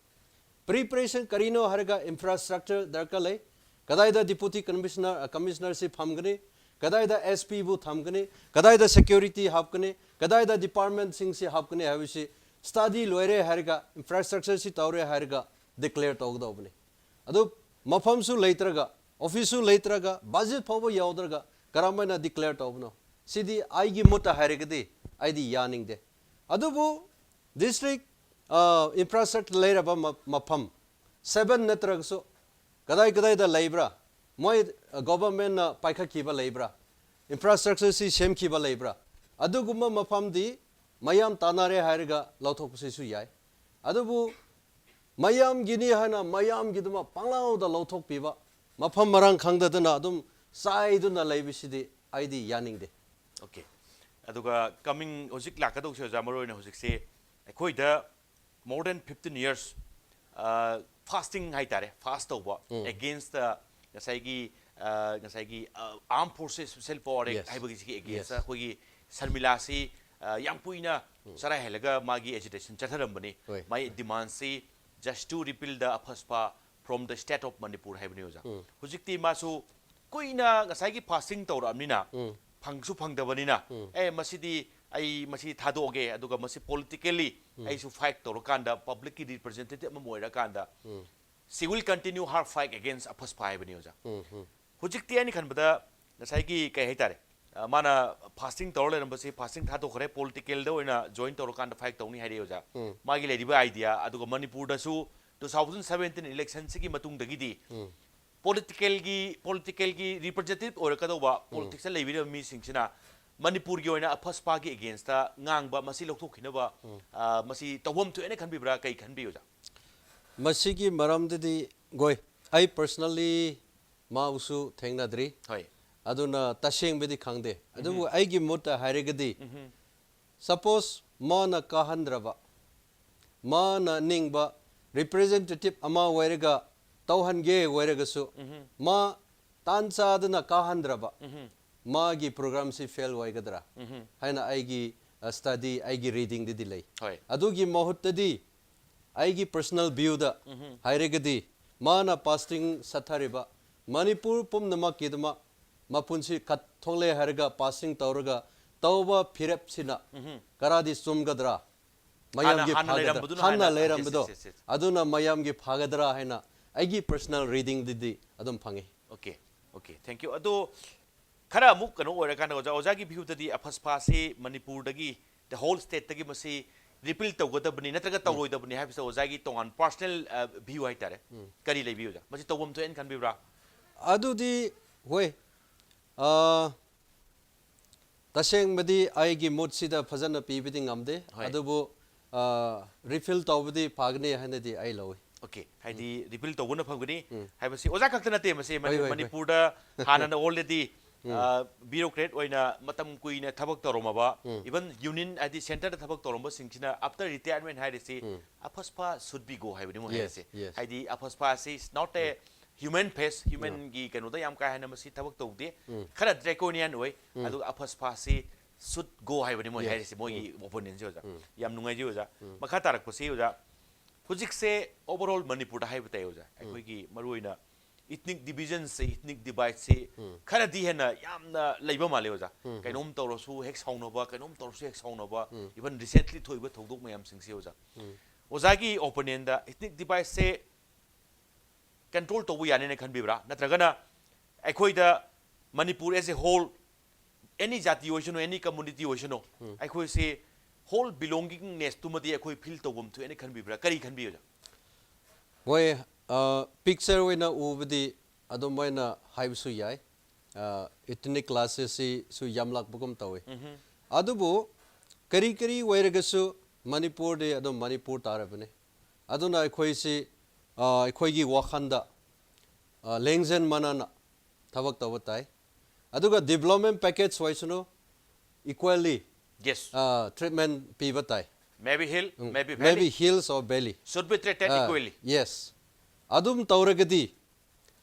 Preparation ꯀꯔꯤꯅꯣ ꯍꯥꯏꯔꯒ infrastructure ꯗꯔꯀꯥꯔ ꯂꯩ꯫ ꯀꯗꯥꯏꯗ deputy commissioner, ꯑ, commissionerꯁꯤ ꯐꯝꯒꯅꯤ, ꯀꯗꯥꯏꯗ SPꯕꯨ ꯊꯝꯒꯅꯤ, ꯀꯗꯥꯏꯗ security ꯍꯥꯞꯀꯅꯤ, ꯀꯗꯥꯏꯗ departmentꯁꯤꯡꯁꯤ ꯍꯥꯞꯀꯅꯤ ꯍꯥꯏꯕꯁꯤ study ꯂꯣꯏꯔꯦ ꯍꯥꯏꯔꯒ, infrastructureꯁꯤ ꯇꯧꯔꯦ ꯍꯥꯏꯔꯒ declare ꯇꯧꯒꯗꯧꯕꯅꯤ꯫ ꯑꯗꯨ ꯃꯐꯝꯁꯨ ꯂꯩꯇ꯭ꯔꯒ, officeꯁꯨ ꯂꯩꯇ꯭ꯔꯒ, budget ꯐꯥꯎꯕ ꯌꯥꯎꯗ꯭ꯔꯒ ꯀꯔꯝꯍꯥꯏꯅ declare ꯇꯧꯕꯅꯣ? ꯁꯤꯗꯤ ꯑꯩꯒꯤ ꯃꯣꯠꯇ ꯍꯥꯏꯔꯒꯗꯤ ꯑꯩꯗꯤ ꯌꯥꯅꯤꯡꯗꯦ꯫ ꯑꯗꯨꯕꯨ district, ꯑ, infrastructure ꯂꯩꯔꯕ ꯃ-, ꯃꯐꯝ seven ꯅꯠꯇ꯭ꯔꯒꯁꯨ ꯀꯗꯥꯏ ꯀꯗꯥꯏꯗ ꯂꯩꯕ꯭ꯔꯥ? ꯃꯣꯏ, ꯑ, governmentꯅ ꯄꯥꯏꯈꯠꯈꯤꯕ ꯂꯩꯕ꯭ꯔꯥ? Infrastructureꯁꯤ ꯁꯦꯝꯈꯤꯕ ꯂꯩꯕ꯭ꯔꯥ? ꯑꯗꯨꯒꯨꯝꯕ ꯃꯐꯝꯗꯤ ꯃꯌꯥꯝ ꯇꯥꯟꯅꯔꯦ ꯍꯥꯏꯔꯒ ꯂꯧꯊꯣꯛꯄꯁꯤꯁꯨ ꯌꯥꯏ꯫ ꯑꯗꯨꯕꯨ ꯃꯌꯥꯝꯒꯤꯅꯤ ꯍꯥꯏꯅ ꯃꯌꯥꯝꯒꯤꯗꯃꯛ ꯄꯪꯂꯧꯗ ꯂꯧꯊꯣꯛꯄꯤꯕ, ꯃꯐꯝ ꯃꯔꯥꯡ ꯈꯪꯗꯗꯅ ꯑꯗꯨꯝ ꯆꯥꯏꯗꯨꯅ ꯂꯩꯕꯁꯤꯗꯤ ꯑꯩꯗꯤ ꯌꯥꯅꯤꯡꯗꯦ꯫ Okay. ꯑꯗꯨꯒ coming ꯍꯧꯖꯤꯛ ꯂꯥꯛꯀꯗꯧꯁꯦ ꯑꯣꯖꯥ, ꯃꯔꯨ ꯑꯣꯏꯅ ꯍꯧꯖꯤꯛꯁꯦ ꯑꯩꯈꯣꯏꯗ more than fifteen years, ꯑ, fasting ꯍꯥꯏꯇꯥꯔꯦ, fast ꯇꯧꯕ against the ꯉꯁꯥꯏꯒꯤ, ꯑ, ꯉꯁꯥꯏꯒꯤ, ꯑ, armed forces, special power act Yes. ꯍꯥꯏꯕꯒꯤꯁꯤꯒꯤ against Yes. ꯑꯩꯈꯣꯏꯒꯤ ꯁꯔꯃꯤꯂꯥꯁꯤ, ꯑ, ꯌꯥꯝ ꯀꯨꯏꯅ ꯆꯔꯥ ꯍꯦꯜꯂꯒ ꯃꯥꯒꯤ agitation ꯆꯠꯊꯔꯝꯕꯅꯤ꯫ ꯍꯣꯏ. My demandꯁꯤ just to repeal the ꯑꯐꯁꯄꯥ from the state of Manipur ꯍꯥꯏꯕꯅꯤ ꯑꯣꯖꯥ꯫ ꯍꯧꯖꯤꯛꯇꯤ ꯃꯥꯁꯨ ꯀꯨꯏꯅ ꯉꯁꯥꯏꯒꯤ fasting ꯇꯧꯔꯛꯑꯕꯅꯤꯅ ꯐꯪꯁꯨ ꯐꯪꯗꯕꯅꯤꯅ, ꯑꯦ, ꯃꯁꯤꯗꯤ ꯑꯩ ꯃꯁꯤ ꯊꯥꯗꯣꯛꯑꯒꯦ, ꯑꯗꯨꯒ ꯃꯁꯤ politically ꯑꯩꯁꯨ fight ꯇꯧꯔꯀꯥꯟꯗ, publicꯀꯤ representative ꯑꯃ ꯑꯣꯏꯔꯀꯥꯟꯗ, she will continue her fight against ꯑꯐꯁꯄꯥ ꯍꯥꯏꯕꯅꯤ ꯑꯣꯖꯥ꯫ ꯍꯧꯖꯤꯛꯇꯤ ꯑꯩꯅ ꯈꯟꯕꯗ ꯉꯁꯥꯏꯒꯤ ꯀꯩ ꯍꯥꯏꯇꯥꯔꯦ, ꯑ, ꯃꯥꯅ fasting ꯇꯧꯔ ꯂꯩꯔꯝꯕꯁꯤ, fasting ꯊꯥꯗꯣꯛꯈ꯭ꯔꯦ, politicalꯗ ꯑꯣꯏꯅ join ꯇꯧꯔꯀꯥꯟꯗ fight ꯇꯧꯅꯤ ꯍꯥꯏꯔꯛꯑꯦ ꯑꯣꯖꯥ꯫ ꯃꯥꯒꯤ ꯂꯩꯔꯤꯕ idea, ꯑꯗꯨꯒ ꯃꯅꯤꯄꯨꯔꯗꯁꯨ two thousand seventeen electionꯁꯤꯒꯤ ꯃꯇꯨꯡꯗꯒꯤꯗꯤ politicalꯒꯤ, politicalꯒꯤ representative ꯑꯣꯏꯔꯛꯀꯗꯧꯕ, politicsꯇ ꯂꯩꯕꯤꯔꯤꯕ ꯃꯤꯁꯤꯡꯁꯤꯅ ꯃꯅꯤꯄꯨꯔꯒꯤ ꯑꯣꯏꯅ ꯑꯐꯁꯄꯥꯒꯤ againstꯇ ꯉꯥꯡꯕ, ꯃꯁꯤ ꯂꯧꯊꯣꯛꯈꯤꯅꯕ, ꯑ, ꯃꯁꯤ ꯇꯧꯐꯝ ꯊꯣꯛꯑꯦꯅ ꯈꯟꯕꯤꯕ꯭ꯔꯥ? ꯀꯩ ꯈꯟꯕꯤ ꯑꯣꯖꯥ? ꯃꯁꯤꯒꯤ ꯃꯔꯝꯗꯗꯤ ꯒꯣꯏ, ꯑꯩ personally ꯃꯥꯕꯨꯁꯨ ꯊꯦꯡꯅꯗ꯭ꯔꯤ꯫ ꯍꯣꯏ꯫ ꯑꯗꯨꯅ ꯇꯁꯦꯡꯕꯗꯤ ꯈꯪꯗꯦ꯫ ꯑꯗꯨꯕꯨ ꯑꯩꯒꯤ ꯃꯣꯠꯇ ꯍꯥꯏꯔꯒꯗꯤ, suppose ꯃꯥꯅ ꯀꯥꯍꯟꯗ꯭ꯔꯕ, ꯃꯥꯅ ꯅꯤꯡꯕ representative ꯑꯃ ꯑꯣꯏꯔꯒ ꯇꯧꯍꯟꯒꯦ ꯑꯣꯏꯔꯒꯁꯨ, ꯃꯥ ꯇꯥꯟ ꯆꯥꯗꯅ ꯀꯥꯍꯟꯗ꯭ꯔꯕ, ꯃꯥꯒꯤ programꯁꯤ fail ꯑꯣꯏꯒꯗ꯭ꯔꯥ ꯍꯥꯏꯅ ꯑꯩꯒꯤ study, ꯑꯩꯒꯤ readingꯗꯗꯤ ꯂꯩ꯫ ꯍꯣꯏ꯫ ꯑꯗꯨꯒꯤ ꯃꯍꯨꯠꯇꯗꯤ ꯑꯩꯒꯤ personal viewꯗ ꯍꯥꯏꯔꯒꯗꯤ, ꯃꯥꯅ posting ꯆꯠꯊꯔꯤꯕ ꯃꯅꯤꯄꯨꯔ ꯄꯨꯝꯅꯃꯛꯀꯤꯗꯃꯛ ꯃꯄꯨꯟꯁꯤ ꯀꯠꯊꯣꯛꯂꯦ ꯍꯥꯏꯔꯒ posting ꯇꯧꯔꯒ ꯇꯧꯕ ꯐꯤꯔꯦꯞꯁꯤꯅ ꯈꯔꯗꯤ ꯆꯨꯝꯒꯗ꯭ꯔꯥ? ꯃꯌꯥꯝꯒꯤ ꯍꯥꯟꯅ ꯐꯥꯒꯗ꯭ꯔꯥ? ꯂꯩꯔꯝꯕꯗꯨꯅ ꯍꯥꯟꯅ ꯍꯥꯟꯅ, yes, ꯂꯩꯔꯝꯕꯗꯣ, yes, yes, yes. ꯑꯗꯨꯅ ꯃꯌꯥꯝꯒꯤ ꯐꯥꯒꯗ꯭ꯔꯥ ꯍꯥꯏꯅ ꯑꯩꯒꯤ personal readingꯗꯗꯤ ꯑꯗꯨꯝ ꯐꯪꯉꯤ꯫ Okay, okay, thank you. ꯑꯗꯣ ꯈꯔ ꯑꯃꯨꯛ ꯀꯩꯅꯣ ꯑꯣꯏꯔꯀꯥꯟꯗ ꯑꯣꯖꯥ, ꯑꯣꯖꯥꯒꯤ viewꯗꯗꯤ ꯑꯐꯁꯄꯥꯁꯤ ꯃꯅꯤꯄꯨꯔꯗꯒꯤ, the whole stateꯇꯒꯤ ꯃꯁꯤ repeal ꯇꯧꯒꯗꯕꯅꯤ ꯅꯠꯇ꯭ꯔꯒ ꯇꯧꯔꯣꯏꯗꯕꯅꯤ ꯍꯥꯏꯕꯁꯦ ꯑꯣꯖꯥꯒꯤ ꯇꯣꯉꯥꯟ personal view ꯍꯥꯏꯇꯥꯔꯦ꯫ ꯀꯔꯤ ꯂꯩꯕꯤ ꯑꯣꯖꯥ? ꯃꯁꯤ ꯇꯧꯐꯝ ꯊꯣꯛꯑꯦꯅ ꯈꯟꯕꯤꯕ꯭ꯔꯥ? ꯑꯗꯨꯗꯤ ꯍꯣꯏ, ꯑ, ꯇꯁꯦꯡꯕꯗꯤ ꯑꯩꯒꯤ ꯃꯣꯠꯁꯤꯗ ꯐꯖꯅ ꯄꯤꯕꯗꯤ ꯉꯝꯗꯦ꯫ ꯍꯣꯏ꯫ ꯑꯗꯨꯕꯨ, ꯑ, repeal ꯇꯧꯕꯗꯤ ꯐꯒꯅꯤ ꯍꯥꯏꯅꯗꯤ ꯑꯩ ꯂꯧꯏ꯫ Okay, ꯍꯥꯏꯗꯤ repeal ꯇꯧꯕꯅ ꯐꯒꯅꯤ ꯍꯥꯏꯕꯁꯤ ꯑꯣꯖꯥ ꯈꯛꯇ ꯅꯠꯇꯦ, ꯃꯁꯤ ꯃꯅꯤ-, ꯍꯣꯏ, ꯍꯣꯏ, ꯍꯣꯏ꯫ ꯃꯅꯤꯄꯨꯔꯗ ꯍꯥꯟꯅꯅ already, ꯑ, bureaucrat ꯑꯣꯏꯅ ꯃꯇꯝ ꯀꯨꯏꯅ ꯊꯕꯛ ꯇꯧꯔꯝꯃꯕ, even union ꯍꯥꯏꯗꯤ centreꯗ ꯊꯕꯛ ꯇꯧꯔꯝꯕꯁꯤꯡꯁꯤꯅ after retirement ꯍꯥꯏꯔꯤꯁꯤ ꯑꯐꯁꯄꯥ should be go ꯍꯥꯏꯕꯅꯤ ꯃꯣꯏ Yes, ꯍꯥꯏꯔꯤꯁꯦ꯫ yes. ꯍꯥꯏꯗꯤ ꯑꯐꯁꯄꯥꯁꯤ is not a human face, humanꯒꯤ ꯀꯩꯅꯣꯗ ꯌꯥꯝ ꯀꯥ ꯍꯦꯟꯅ ꯃꯁꯤ ꯊꯕꯛ ꯇꯧꯗꯦ, ꯈꯔ draconian ꯑꯣꯏ, ꯑꯗꯨꯒ ꯑꯐꯁꯄꯥꯁꯤ should go ꯍꯥꯏꯕꯅꯤ ꯃꯣꯏ Yes. ꯍꯥꯏꯔꯤꯁꯦ, ꯃꯣꯏꯒꯤ opponentꯁꯦ ꯑꯣꯖꯥ꯫ ꯌꯥꯝ ꯅꯨꯡꯉꯥꯏꯖꯩ ꯑꯣꯖꯥ꯫ ꯃꯈꯥ ꯇꯥꯔꯛꯄꯁꯤ ꯑꯣꯖꯥ, ꯍꯧꯖꯤꯛꯁꯦ overall ꯃꯅꯤꯄꯨꯔꯗ ꯍꯥꯏꯕ ꯇꯥꯏ ꯑꯣꯖꯥ, ꯑꯩꯈꯣꯏꯒꯤ ꯃꯔꯨꯑꯣꯏꯅ ethnic divisionꯁꯦ, ethnic divideꯁꯦ ꯈꯔꯗꯤ ꯍꯦꯟꯅ ꯌꯥꯝꯅ ꯂꯩꯕ ꯃꯥꯜꯂꯦ ꯑꯣꯖꯥ꯫ ꯀꯩꯅꯣꯝ ꯇꯧꯔꯁꯨ ꯍꯦꯛ ꯁꯥꯎꯅꯕ, ꯀꯩꯅꯣꯝ ꯇꯧꯔꯁꯨ ꯍꯦꯛ ꯁꯥꯎꯅꯕ, even recently ꯊꯣꯛꯏꯕ ꯊꯧꯗꯣꯛ ꯃꯌꯥꯝꯁꯤꯡꯁꯦ ꯑꯣꯖꯥ꯫ ꯑꯣꯖꯥꯒꯤ opinionꯗ ethnic divideꯁꯦ control ꯇꯧꯕ ꯌꯥꯅꯤꯅ ꯈꯟꯕꯤꯕ꯭ꯔꯥ? ꯅꯠꯇ꯭ꯔꯒꯅ ꯑꯩꯈꯣꯏꯗ Manipur as a whole, any ꯖꯥꯇꯤ ꯑꯣꯏꯁꯅꯨ, any community ꯑꯣꯏꯁꯅꯨ, ꯑꯩꯈꯣꯏꯁꯤ whole belongingnessꯇꯨꯃꯗꯤ ꯑꯩꯈꯣꯏ feel ꯇꯧꯐꯝ ꯊꯣꯛꯑꯦꯅ ꯈꯟꯕꯤꯕ꯭ꯔꯥ? ꯀꯔꯤ ꯈꯟꯕꯤ ꯑꯣꯖꯥ? ꯍꯣꯏ, ꯑ, picture ꯑꯣꯏꯅ ꯎꯕꯗꯤ ꯑꯗꯨꯃꯥꯏꯅ ꯍꯥꯏꯕꯁꯨ ꯌꯥꯏ꯫ ꯑ, ethnic clashes-ꯁꯤꯁꯨ ꯌꯥꯝꯂꯛꯄꯒꯨꯝ ꯇꯧꯏ꯫ ꯑꯗꯨꯕꯨ ꯀꯔꯤ ꯀꯔꯤ ꯑꯣꯏꯔꯒꯁꯨ ꯃꯅꯤꯄꯨꯔꯗꯤ ꯑꯗꯨꯝ ꯃꯅꯤꯄꯨꯔ ꯇꯥꯔꯕꯅꯤ꯫ ꯑꯗꯨꯅ ꯑꯩꯈꯣꯏꯁꯤ, ꯑ, ꯑꯩꯈꯣꯏꯒꯤ ꯋꯥꯈꯜꯗ ꯑ, ꯂꯦꯡꯖꯦꯟ ꯃꯥꯟꯅꯅ ꯊꯕꯛ ꯇꯧꯕ ꯇꯥꯏ꯫ ꯑꯗꯨꯒ development package ꯑꯣꯏꯁꯅꯨ, equally, Yes. ꯑ, treatment ꯄꯤꯕ ꯇꯥꯏ꯫ Maybe hill, maybe valley. Maybe hills or valley. Should be treated ꯑ, equally. Yes. ꯑꯗꯨꯝ ꯇꯧꯔꯒꯗꯤ,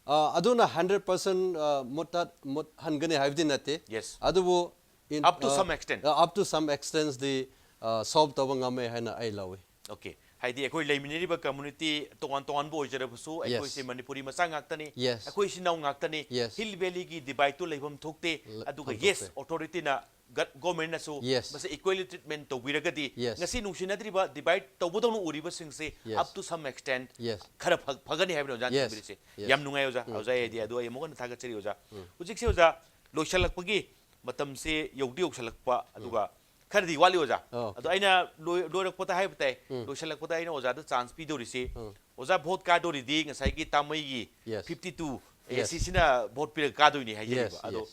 ꯑ, ꯑꯗꯨꯅ hundred percent, ꯑ, ꯃꯨꯠꯇ-, ꯃꯨꯠꯍꯟꯒꯅꯤ ꯍꯥꯏꯕꯗꯤ ꯅꯠꯇꯦ꯫ Yes. ꯑꯗꯨꯕꯨ in-, Up to ꯑ, some extent. ꯑ, up to some extent ꯗꯤ, ꯑ, solve ꯇꯧꯕ ꯉꯝꯃꯦ ꯍꯥꯏꯅ ꯑꯩ ꯂꯧꯏ꯫ Okay. ꯍꯥꯏꯗꯤ ꯑꯩꯈꯣꯏ ꯂꯩꯃꯤꯟꯅꯔꯤꯕ community ꯇꯣꯉꯥꯟ ꯇꯣꯉꯥꯟꯕ ꯑꯣꯏꯖꯔꯕꯁꯨ, ꯑꯩꯈꯣꯏꯁꯦ ꯃꯅꯤꯄꯨꯔꯤ ꯃꯆꯥ ꯉꯥꯛꯇꯅꯤ, Yes. ꯑꯩꯈꯣꯏ ꯏꯆꯤꯟ ꯏꯅꯥꯎ ꯉꯥꯛꯇꯅꯤ, Yes. Hill Valley ꯒꯤ divide ꯇꯨ ꯂꯩꯐꯝ ꯊꯣꯛꯇꯦ꯫ ꯂ-, ꯑꯗꯨꯒ ꯐꯝ yes, ꯊꯣꯛꯇꯦ꯫ Authority ꯅ, ꯒ-, government ꯅꯁꯨ Yes. ꯃꯁꯤ equally treatment ꯇꯧꯕꯤꯔꯒꯗꯤ, Yes. ꯉꯁꯤ ꯅꯨꯡꯁꯤꯅꯗ꯭ꯔꯤꯕ, divide ꯇꯧꯕꯗꯧꯅ ꯎꯔꯤꯕꯁꯤꯡꯁꯦ Yes. Up to some extent Yes. ꯈꯔ ꯐ-, ꯐꯒꯅꯤ ꯍꯥꯏꯕꯅꯤ ꯑꯣꯖꯥꯅ Yes. ꯊꯝꯕꯤꯔꯤꯁꯦ꯫ ꯎꯝ꯫ ꯌꯥꯝ ꯅꯨꯡꯉꯥꯏ ꯑꯣꯖꯥ, ꯎꯝ꯫ ꯑꯣꯖꯥꯒꯤ idea ꯗꯨ ꯑꯩ ꯑꯃꯨꯛ ꯍꯟꯅ ꯊꯥꯒꯠꯆꯔꯤ ꯑꯣꯖꯥ꯫ ꯍꯧꯖꯤꯛꯁꯦ ꯑꯣꯖꯥ, ꯂꯣꯏꯁꯤꯜꯂꯛꯄꯒꯤ ꯃꯇꯝꯁꯦ ꯌꯧꯗꯤ ꯌꯧꯁꯤꯜꯂꯛꯄ, ꯑꯗꯨꯒ ꯈꯔꯗꯤ ꯋꯥꯠꯂꯤ ꯑꯣꯖꯥ꯫ ꯑꯣ꯫ ꯑꯗꯣ ꯑꯩꯅ ꯂꯣꯏ-, ꯂꯣꯏꯔꯛꯄꯗ ꯍꯥꯏꯕ ꯇꯥꯏ, ꯂꯣꯏꯁꯤꯜꯂꯛꯄꯗ ꯑꯩꯅ ꯑꯣꯖꯥꯗ chance ꯄꯤꯗꯧꯔꯤꯁꯤ, ꯎꯝ꯫ ꯑꯣꯖꯥ vote ꯀꯥꯗꯧꯔꯤꯗꯤ ꯉꯁꯥꯏꯒꯤ ꯇꯥꯃꯩꯒꯤ Yes. fifty two Yes. ꯑꯦꯁꯤꯁꯤꯅ vote ꯄꯤꯔꯒ ꯀꯥꯗꯣꯏꯅꯤ ꯍꯥꯏꯖꯔꯤꯕ꯫ Yes, ꯑꯗꯣ yes.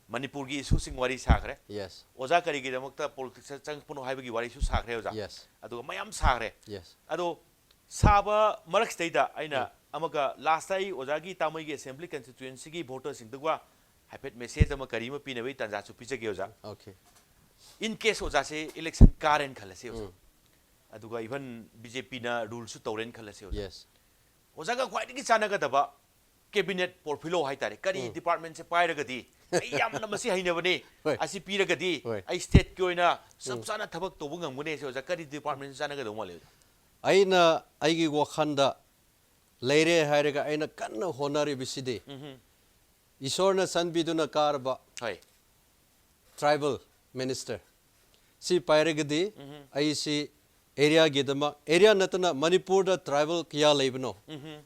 ꯃꯅꯤꯄꯨꯔꯒꯤ issue ꯁꯤꯡ ꯋꯥꯔꯤ ꯁꯥꯈ꯭ꯔꯦ꯫ Yes. ꯑꯣꯖꯥ ꯀꯔꯤꯒꯤꯗꯃꯛꯇ politics ꯇ ꯆꯪꯉꯛꯄꯅꯣ ꯍꯥꯏꯕꯒꯤ ꯋꯥꯔꯤꯁꯨ ꯁꯥꯈ꯭ꯔꯦ ꯑꯣꯖꯥ꯫ Yes. ꯑꯗꯨꯒ ꯃꯌꯥꯝ ꯁꯥꯈ꯭ꯔꯦ꯫ Yes. ꯑꯗꯣ ꯁꯥꯕ ꯃꯔꯛꯁꯤꯗꯩꯗ ꯑꯩꯅ ꯑꯃꯒ last ꯇ ꯑꯩ ꯑꯣꯖꯥꯒꯤ ꯇꯥꯃꯩꯒꯤ assembly constituency ꯒꯤ voter ꯁꯤꯡꯗꯨꯒ ꯍꯥꯏꯐꯦꯠ message ꯑꯃ ꯀꯔꯤ ꯑꯃ ꯄꯤꯅꯕꯒꯤ ꯇꯥꯟꯖꯥꯁꯨ ꯄꯤꯖꯒꯦ ꯑꯣꯖꯥ꯫ Okay. In case ꯑꯣꯖꯥꯁꯦ election ꯀꯥꯔꯦꯅ ꯈꯜꯂꯁꯤ ꯑꯣꯖꯥ꯫ ꯑꯗꯨꯒ even B J P ꯅ rule ꯁꯨ ꯇꯧꯔꯦꯅ ꯈꯜꯂꯁꯤ ꯑꯣꯖꯥ꯫ Yes. ꯑꯣꯖꯥꯒ ꯈ꯭ꯋꯥꯏꯗꯒꯤ ꯆꯥꯟꯅꯒꯗꯕ cabinet portfolio ꯍꯥꯏꯇꯥꯔꯦ, ꯀꯔꯤ department ꯁꯦ ꯄꯥꯏꯔꯒꯗꯤ ꯑꯩ ꯌꯥꯝꯅ ꯃꯁꯤ ꯍꯩꯅꯕꯅꯤ, ꯍꯣꯏ꯫ ꯑꯁꯤ ꯄꯤꯔꯒꯗꯤ ꯍꯣꯏ꯫ ꯑꯩ state ꯀꯤ ꯑꯣꯏꯅ ꯆꯞ ꯆꯥꯅ ꯊꯕꯛ ꯇꯧꯕ ꯉꯝꯒꯅꯤ ꯍꯥꯏꯁꯦ ꯑꯣꯖꯥ, ꯀꯔꯤ department ꯆꯥꯟꯅꯒꯗꯧ ꯃꯥꯜꯂꯦ ꯑꯣꯖꯥ? ꯑꯩꯅ ꯑꯩꯒꯤ ꯋꯥꯈꯜꯗ ꯂꯩꯔꯦ ꯍꯥꯏꯔꯒ ꯑꯩꯅ ꯀꯟꯅ ꯍꯣꯠꯅꯔꯤꯕꯁꯤꯗꯤ ꯏꯁꯣꯔꯅ ꯆꯥꯟꯕꯤꯗꯨꯅ ꯀꯥꯔꯕ ꯍꯣꯏ꯫ tribal minister ꯁꯤ ꯄꯥꯏꯔꯒꯗꯤ ꯑꯩꯁꯤ area ꯒꯤꯗꯃꯛ, area ꯅꯠꯇꯅ ꯃꯅꯤꯄꯨꯔꯗ tribal ꯀꯌꯥ ꯂꯩꯕꯅꯣ?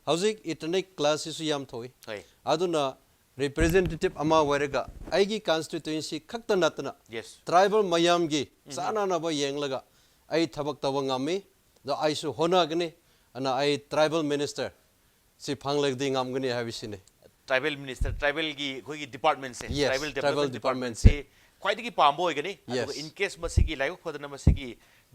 ꯍꯧꯖꯤꯛ ethnic clash ꯁꯤꯁꯨ ꯌꯥꯝ ꯊꯣꯛꯏ꯫ ꯍꯣꯏ꯫ ꯑꯗꯨꯅ representative ꯑꯃ ꯑꯣꯏꯔꯒ ꯑꯩꯒꯤ constituency ꯈꯛꯇ ꯅꯠꯇꯅ Yes. tribal ꯃꯌꯥꯝꯒꯤ ꯆꯥꯟꯅꯅꯕ ꯌꯦꯡꯂꯒ ꯑꯩ ꯊꯕꯛ ꯇꯧꯕ ꯉꯝꯃꯤ꯫ ꯑꯗꯣ ꯑꯩꯁꯨ ꯍꯣꯠꯅꯒꯅꯤ꯫ ꯑꯗꯨꯅ ꯑꯩ tribal minister ꯁꯤ ꯐꯪꯂꯒꯗꯤ ꯉꯝꯒꯅꯤ ꯍꯥꯏꯕꯁꯤꯅꯤ꯫ Tribal minister, tribal ꯒꯤ ꯑꯩꯈꯣꯏꯒꯤ department ꯁꯦ, Yes, tribal tribal development department department ꯁꯦ ꯈ꯭ꯋꯥꯏꯗꯒꯤ ꯄꯥꯝꯕ ꯑꯣꯏꯒꯅꯤ꯫ ꯑꯗꯨꯒ Yes. In case ꯃꯁꯤꯒꯤ ꯂꯥꯏꯕꯛ ꯐꯗꯅ ꯃꯁꯤꯒꯤ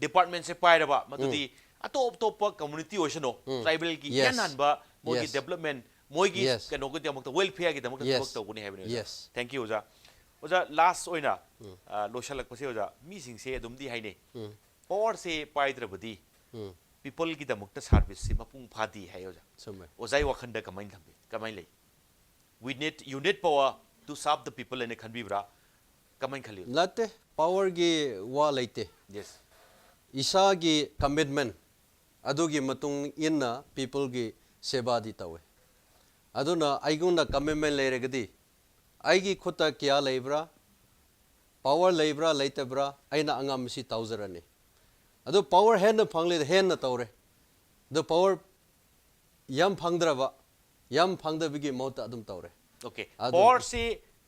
department ꯁꯦ ꯄꯥꯏꯔꯕ, ꯃꯗꯨꯗꯤ ꯑꯇꯣꯞ ꯑꯇꯣꯞꯄ community ꯑꯣꯏꯁꯅꯨ, tribal ꯒꯤ Yes. ꯏꯍꯥꯟ ꯍꯥꯟꯕ ꯃꯣꯏꯒꯤ Yes. development, ꯃꯣꯏꯒꯤ Yes. ꯀꯩꯅꯣꯒꯤꯗꯃꯛꯇ, ꯋꯦꯜꯐꯤꯌꯔꯒꯤꯗꯃꯛꯇ Yes. ꯊꯕꯛ ꯇꯧꯒꯅꯤ ꯍꯥꯏꯕꯅꯤ ꯑꯣꯖꯥ꯫ Yes. Thank you ꯑꯣꯖꯥ꯫ ꯑꯣꯖꯥ, ꯂꯥꯁ ꯑꯣꯏꯅ ꯑ, ꯂꯣꯏꯁꯤꯜꯂꯛꯄꯁꯦ ꯑꯣꯖꯥ, ꯃꯤꯁꯤꯡꯁꯦ ꯑꯗꯨꯝꯗꯤ ꯍꯥꯏꯅꯩ, ꯄꯋꯥꯔꯁꯦ ꯄꯥꯏꯗ꯭ꯔꯕꯗꯤ ꯄꯤꯄꯜꯒꯤꯗꯃꯛꯇ ꯁꯥꯔꯚꯤꯁꯁꯤ ꯃꯄꯨꯡ ꯐꯥꯗꯦ ꯍꯥꯏ ꯑꯣꯖꯥ꯫ ꯆꯨꯝꯃꯦ꯫ ꯑꯣꯖꯥꯒꯤ ꯋꯥꯈꯜꯗ ꯀꯃꯥꯏꯅ ꯊꯝꯕꯤ, ꯀꯃꯥꯏꯅ ꯂꯩ? We need, you need power to serve the people ꯍꯥꯏꯅ ꯈꯟꯕꯤꯕ꯭ꯔꯥ? ꯀꯃꯥꯏꯅ ꯈꯜꯂꯤ? ꯅꯠꯇꯦ, ꯄꯋꯥꯔꯒꯤ ꯋꯥ ꯂꯩꯇꯦ꯫ ꯌꯦꯁ꯫ ꯏꯁꯥꯒꯤ ꯀꯃꯤꯠꯃꯦꯟ ꯑꯗꯨꯒꯤ ꯃꯇꯨꯡ ꯏꯟꯅ ꯄꯤꯄꯜꯒꯤ ꯁꯦꯕꯥꯗꯤ ꯇꯧꯋꯦ꯫ ꯑꯗꯨꯅ ꯑꯩꯉꯣꯟꯗ ꯀꯃꯤꯠꯃꯦꯟ ꯂꯩꯔꯒꯗꯤ ꯑꯩꯒꯤ ꯈꯨꯠꯇ ꯀꯌꯥ ꯂꯩꯕ꯭ꯔꯥ, ꯄꯋꯥꯔ ꯂꯩꯕ꯭ꯔꯥ ꯂꯩꯇꯕ꯭ꯔꯥ, ꯑꯩꯅ ꯑꯉꯝꯕꯁꯤ ꯇꯧꯖꯔꯅꯤ꯫ ꯑꯗꯨ ꯄꯋꯥꯔ ꯍꯦꯟꯅ ꯐꯪꯂꯦ, ꯍꯦꯟꯅ ꯇꯧꯔꯦ꯫ ꯑꯗꯨ ꯄꯋꯥꯔ ꯌꯥꯝ ꯐꯪꯗ꯭ꯔꯕ, ꯌꯥꯝ ꯐꯪꯗꯕꯒꯤ ꯃꯍꯨꯠꯇ ꯑꯗꯨꯝ ꯇꯧꯔꯦ꯫ ꯑꯣꯀꯦ꯫ ꯑꯗꯨ ꯄꯋꯥꯔꯁꯤ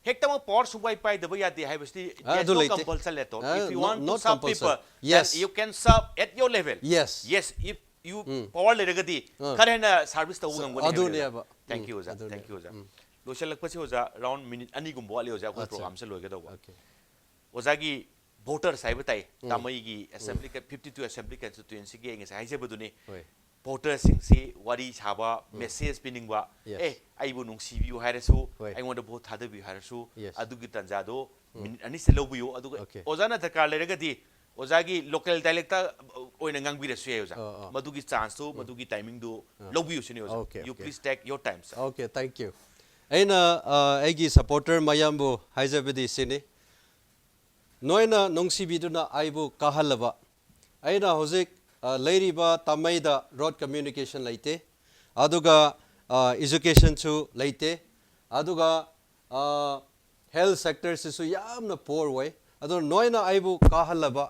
ꯍꯦꯛꯇꯃꯛ ꯄꯋꯥꯔ ꯁꯨꯡꯄꯥꯏ ꯄꯥꯏꯗꯕ ꯌꯥꯗꯦ ꯍꯥꯏꯕꯁꯤꯗꯤ, ꯑ, there's ꯑꯗꯨ no ꯂꯩꯇꯦ꯫ compulsion at all. ꯑ, If you no, want to not serve compulsion. people, then Yes. you can serve at your level. Yes. Yes, if you um. Power ꯂꯩꯔꯒꯗꯤ ꯑ꯫ ꯈꯔ ꯍꯦꯟꯅ ꯁꯥꯔꯚꯤꯁ ꯇꯧꯕ ꯉꯝꯒꯅꯤ ꯍꯥꯏꯕꯅꯤꯗ꯫ ꯑꯗꯨꯅꯦꯕ꯫ Thank you ꯎꯝ, ꯑꯣꯖꯥ꯫ ꯑꯗꯨꯅꯦ꯫ Thank you ꯑꯣꯖꯥ꯫ ꯎꯝ꯫ ꯂꯣꯏꯁꯤꯜꯂꯛꯄꯁꯤ ꯑꯣꯖꯥ, ꯔꯥꯎꯟ ꯃꯤꯅꯤꯠ ꯑꯅꯤꯒꯨꯝꯕ ꯋꯥꯠꯂꯤ ꯑꯣꯖꯥ, ꯑꯩꯈꯣꯏ ꯑꯠꯆꯥ꯫ ꯄ꯭ꯔꯣꯒ꯭ꯔꯥꯝꯁꯦ ꯂꯣꯏꯒꯗꯧꯕ꯫ ꯑꯣꯀꯦ꯫ ꯑꯣꯖꯥꯒꯤ ꯚꯣꯇꯔꯁ ꯍꯥꯏꯕ ꯇꯥꯏ, ꯇꯥꯃꯩꯒꯤ ꯑꯦꯁꯦꯝꯕ꯭ꯂꯤ, fifty two ꯑꯦꯁꯦꯝꯕ꯭ꯂꯤ ꯀꯟꯁꯇꯤꯇ꯭ꯋꯦꯟꯁꯤꯒꯤ ꯑꯩ ꯉꯁꯥꯏ ꯍꯥꯏꯖꯕꯗꯨꯅꯤ꯫ ꯍꯣꯏ꯫ ꯚꯣꯇꯔꯁꯤꯡꯁꯤ ꯋꯥꯔꯤ ꯁꯥꯕ, ꯃꯦꯁꯦꯖ ꯄꯤꯅꯤꯡꯕ, Yes. ꯑꯦ, ꯑꯩꯕꯨ ꯅꯨꯡꯁꯤꯕꯤꯌꯨ ꯍꯥꯏꯔꯁꯨ, ꯍꯣꯏ꯫ ꯑꯩꯉꯣꯟꯗ ꯚꯣꯠ ꯊꯥꯗꯕꯤꯌꯨ ꯍꯥꯏꯔꯁꯨ, Yes. ꯑꯗꯨꯒꯤ ꯇꯥꯟꯖꯥꯗꯣ ꯃꯤꯅꯤꯠ ꯑꯅꯤꯁꯤꯗ ꯂꯧꯕꯤꯌꯨ꯫ ꯑꯗꯨꯒ Okay. ꯑꯣꯖꯥꯅ ꯗꯔꯀꯥꯔ ꯂꯩꯔꯒꯗꯤ ꯑꯣꯖꯥꯒꯤ ꯂꯣꯀꯦꯜ ꯗꯥꯏꯂꯦꯛꯇ ꯑꯣꯏꯅ ꯉꯥꯡꯕꯤꯔꯁꯨ ꯌꯥꯏ ꯑꯣꯖꯥ꯫ ꯑꯣ, ꯑꯣ꯫ ꯃꯗꯨꯒꯤ ꯆꯥꯟꯁꯇꯨ, ꯃꯗꯨꯒꯤ ꯇꯥꯏꯃꯤꯡꯗꯨ ꯂꯧꯕꯤꯌꯨ ꯁꯤꯅꯤ ꯑꯣꯖꯥ꯫ Okay, You okay. please take your time, sir. Okay, thank you. ꯑꯩꯅ ꯑ, ꯑꯩꯒꯤ ꯁꯄꯣꯔꯇꯔ ꯃꯌꯥꯝꯕꯨ ꯍꯥꯏꯖꯕꯗꯤ ꯁꯤꯅꯤ, ꯅꯣꯏꯅ ꯅꯨꯡꯁꯤꯕꯤꯗꯨꯅ ꯑꯩꯕꯨ ꯀꯥꯍꯜꯂꯕ, ꯑꯩꯅ ꯍꯧꯖꯤꯛ ꯑ, ꯂꯩꯔꯤꯕ ꯇꯥꯃꯩꯗ ꯔꯣꯗ ꯀꯝꯃ꯭ꯌꯨꯅꯤꯀꯦꯁꯟ ꯂꯩꯇꯦ, ꯑꯗꯨꯒ ꯑ, ꯏꯖꯨꯀꯦꯁꯟꯁꯨ ꯂꯩꯇꯦ, ꯑꯗꯨꯒ ꯑ, ꯍꯦꯜꯊ ꯁꯦꯛꯇꯔꯁꯤꯁꯨ ꯌꯥꯝꯅ ꯄꯣꯔ ꯑꯣꯏ꯫ ꯑꯗꯨ ꯅꯣꯏꯅ ꯑꯩꯕꯨ ꯀꯥꯍꯜꯂꯕ,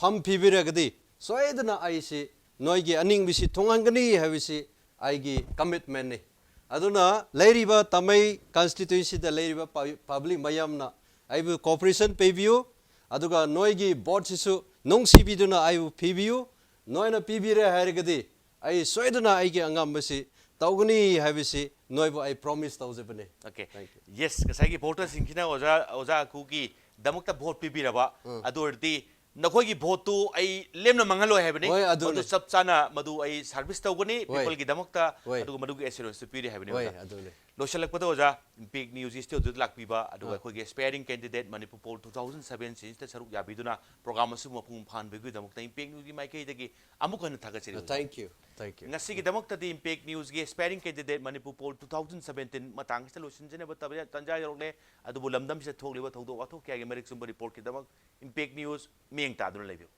ꯐꯝ ꯄꯤꯕꯤꯔꯒꯗꯤ ꯁꯣꯏꯗꯅ ꯑꯩꯁꯤ ꯅꯣꯏꯒꯤ ꯑꯅꯤꯡꯕꯁꯤ ꯊꯨꯡꯍꯟꯒꯅꯤ ꯍꯥꯏꯕꯁꯤ ꯑꯩꯒꯤ ꯀꯃꯤꯠꯃꯦꯟꯅꯤ꯫ ꯑꯗꯨꯅ ꯂꯩꯔꯤꯕ ꯇꯥꯃꯩ ꯀꯟꯁꯇꯤꯇ꯭ꯋꯦꯟꯁꯤꯗ ꯂꯩꯔꯤꯕ ꯄ-, ꯄꯕ꯭ꯂꯤꯛ ꯃꯌꯥꯝꯅ ꯑꯩꯕꯨ ꯀꯣꯑꯣꯄꯔꯦꯁꯟ ꯄꯤꯕꯤꯌꯨ, ꯑꯗꯨꯒ ꯅꯣꯏꯒꯤ ꯚꯣꯠꯁꯤꯁꯨ ꯅꯨꯡꯁꯤꯕꯤꯗꯨꯅ ꯑꯩꯕꯨ ꯄꯤꯕꯤꯌꯨ꯫ ꯅꯣꯏꯅ ꯄꯤꯕꯤꯔꯦ ꯍꯥꯏꯔꯒꯗꯤ ꯑꯩ ꯁꯣꯏꯗꯅ ꯑꯩꯒꯤ ꯑꯉꯝꯕꯁꯤ ꯇꯧꯒꯅꯤ ꯍꯥꯏꯕꯁꯤ ꯅꯣꯏꯕꯨ ꯑꯩ ꯄ꯭ꯔꯣꯃꯤꯁ ꯇꯧꯖꯕꯅꯤ꯫ Okay. Thank you. Yes, ꯉꯁꯥꯏꯒꯤ ꯚꯣꯇꯔꯁꯤꯡꯁꯤꯅ ꯑꯣꯖꯥ, ꯑꯣꯖꯥ ꯑꯀꯨꯒꯤꯗꯃꯛꯇ ꯚꯣꯠ ꯄꯤꯕꯤꯔꯕ, ꯑꯗꯨ ꯑꯣꯏꯔꯗꯤ ꯅꯈꯣꯏꯒꯤ ꯚꯣꯠꯇꯨ ꯑꯩ ꯂꯦꯝꯅ ꯃꯥꯡꯍꯜꯂꯣꯏ ꯍꯥꯏꯕꯅꯤ꯫ ꯍꯣꯏ, ꯑꯗꯨꯅꯤ꯫ ꯃꯗꯨ ꯆꯞ ꯆꯥꯅ ꯃꯗꯨ ꯑꯩ ꯁꯥꯔꯚꯤꯁ ꯇꯧꯒꯅꯤ ꯍꯣꯏ꯫ ꯄꯤꯄꯜꯒꯤꯗꯃꯛꯇ꯫ ꯍꯣꯏ꯫ ꯑꯗꯨꯒ ꯃꯗꯨꯒꯤ ꯑꯦꯁꯨꯔꯦꯟꯁꯇꯨ ꯄꯤꯔꯤ ꯍꯥꯏꯕꯅꯤ꯫ ꯍꯣꯏ, ꯑꯣꯖꯥ꯫ ꯑꯗꯨꯅꯤ꯫ ꯂꯣꯏꯁꯤꯜꯂꯛꯄꯗ ꯑꯣꯖꯥ, ꯏꯝꯄꯦꯛ ꯅ꯭ꯌꯨꯁ ꯏꯁꯇꯨꯗꯤꯑꯣꯗ ꯂꯥꯛꯄꯤꯕ ꯑꯗꯨꯒ ꯑꯥ꯫ ꯑꯩꯈꯣꯏꯒꯤ aspiring candidate Manipur poll two thousand ꯁꯚꯦꯟꯇꯤꯟꯁꯤꯗ ꯁꯔꯨꯛ ꯌꯥꯕꯤꯗꯨꯅ ꯄ꯭ꯔꯣꯒ꯭ꯔꯥꯝ ꯑꯁꯤꯕꯨ ꯃꯄꯨꯡ ꯐꯥꯍꯟꯕꯤꯕꯒꯤꯗꯃꯛꯇ ꯏꯝꯄꯦꯛ ꯅ꯭ꯌꯨꯁꯀꯤ ꯃꯥꯏꯀꯩꯗꯒꯤ ꯑꯃꯨꯛ ꯍꯟꯅ ꯊꯥꯒꯠꯆꯔꯤ ꯑꯣꯖꯥ꯫ Thank you, thank you. ꯉꯁꯤꯒꯤꯗꯃꯛꯇꯗꯤ ꯏꯝꯄꯦꯛ ꯅ꯭ꯌꯨꯁꯀꯤ aspiring candidate Manipur poll two thousand seventeen ꯃꯇꯥꯡꯁꯤꯗ ꯂꯣꯏꯁꯤꯟꯖꯅꯕ ꯇꯕ-, ꯇꯥꯟꯖꯥ ꯌꯧꯔꯛꯂꯦ꯫ ꯑꯗꯨꯕꯨ ꯂꯝꯗꯝꯁꯤꯗ ꯊꯣꯛꯂꯤꯕ ꯊꯧꯗꯣꯛ ꯋꯥꯊꯣꯛ ꯀꯌꯥꯒꯤ ꯃꯔꯤꯛ ꯆꯨꯝꯕ ꯔꯤꯄꯣꯔꯠꯀꯤꯗꯃꯛ ꯏꯝꯄꯦꯛ ꯅ꯭ꯌꯨꯁ ꯃꯤꯠꯌꯦꯡ ꯇꯥꯗꯨꯅ ꯂꯩꯕꯤꯌꯨ꯫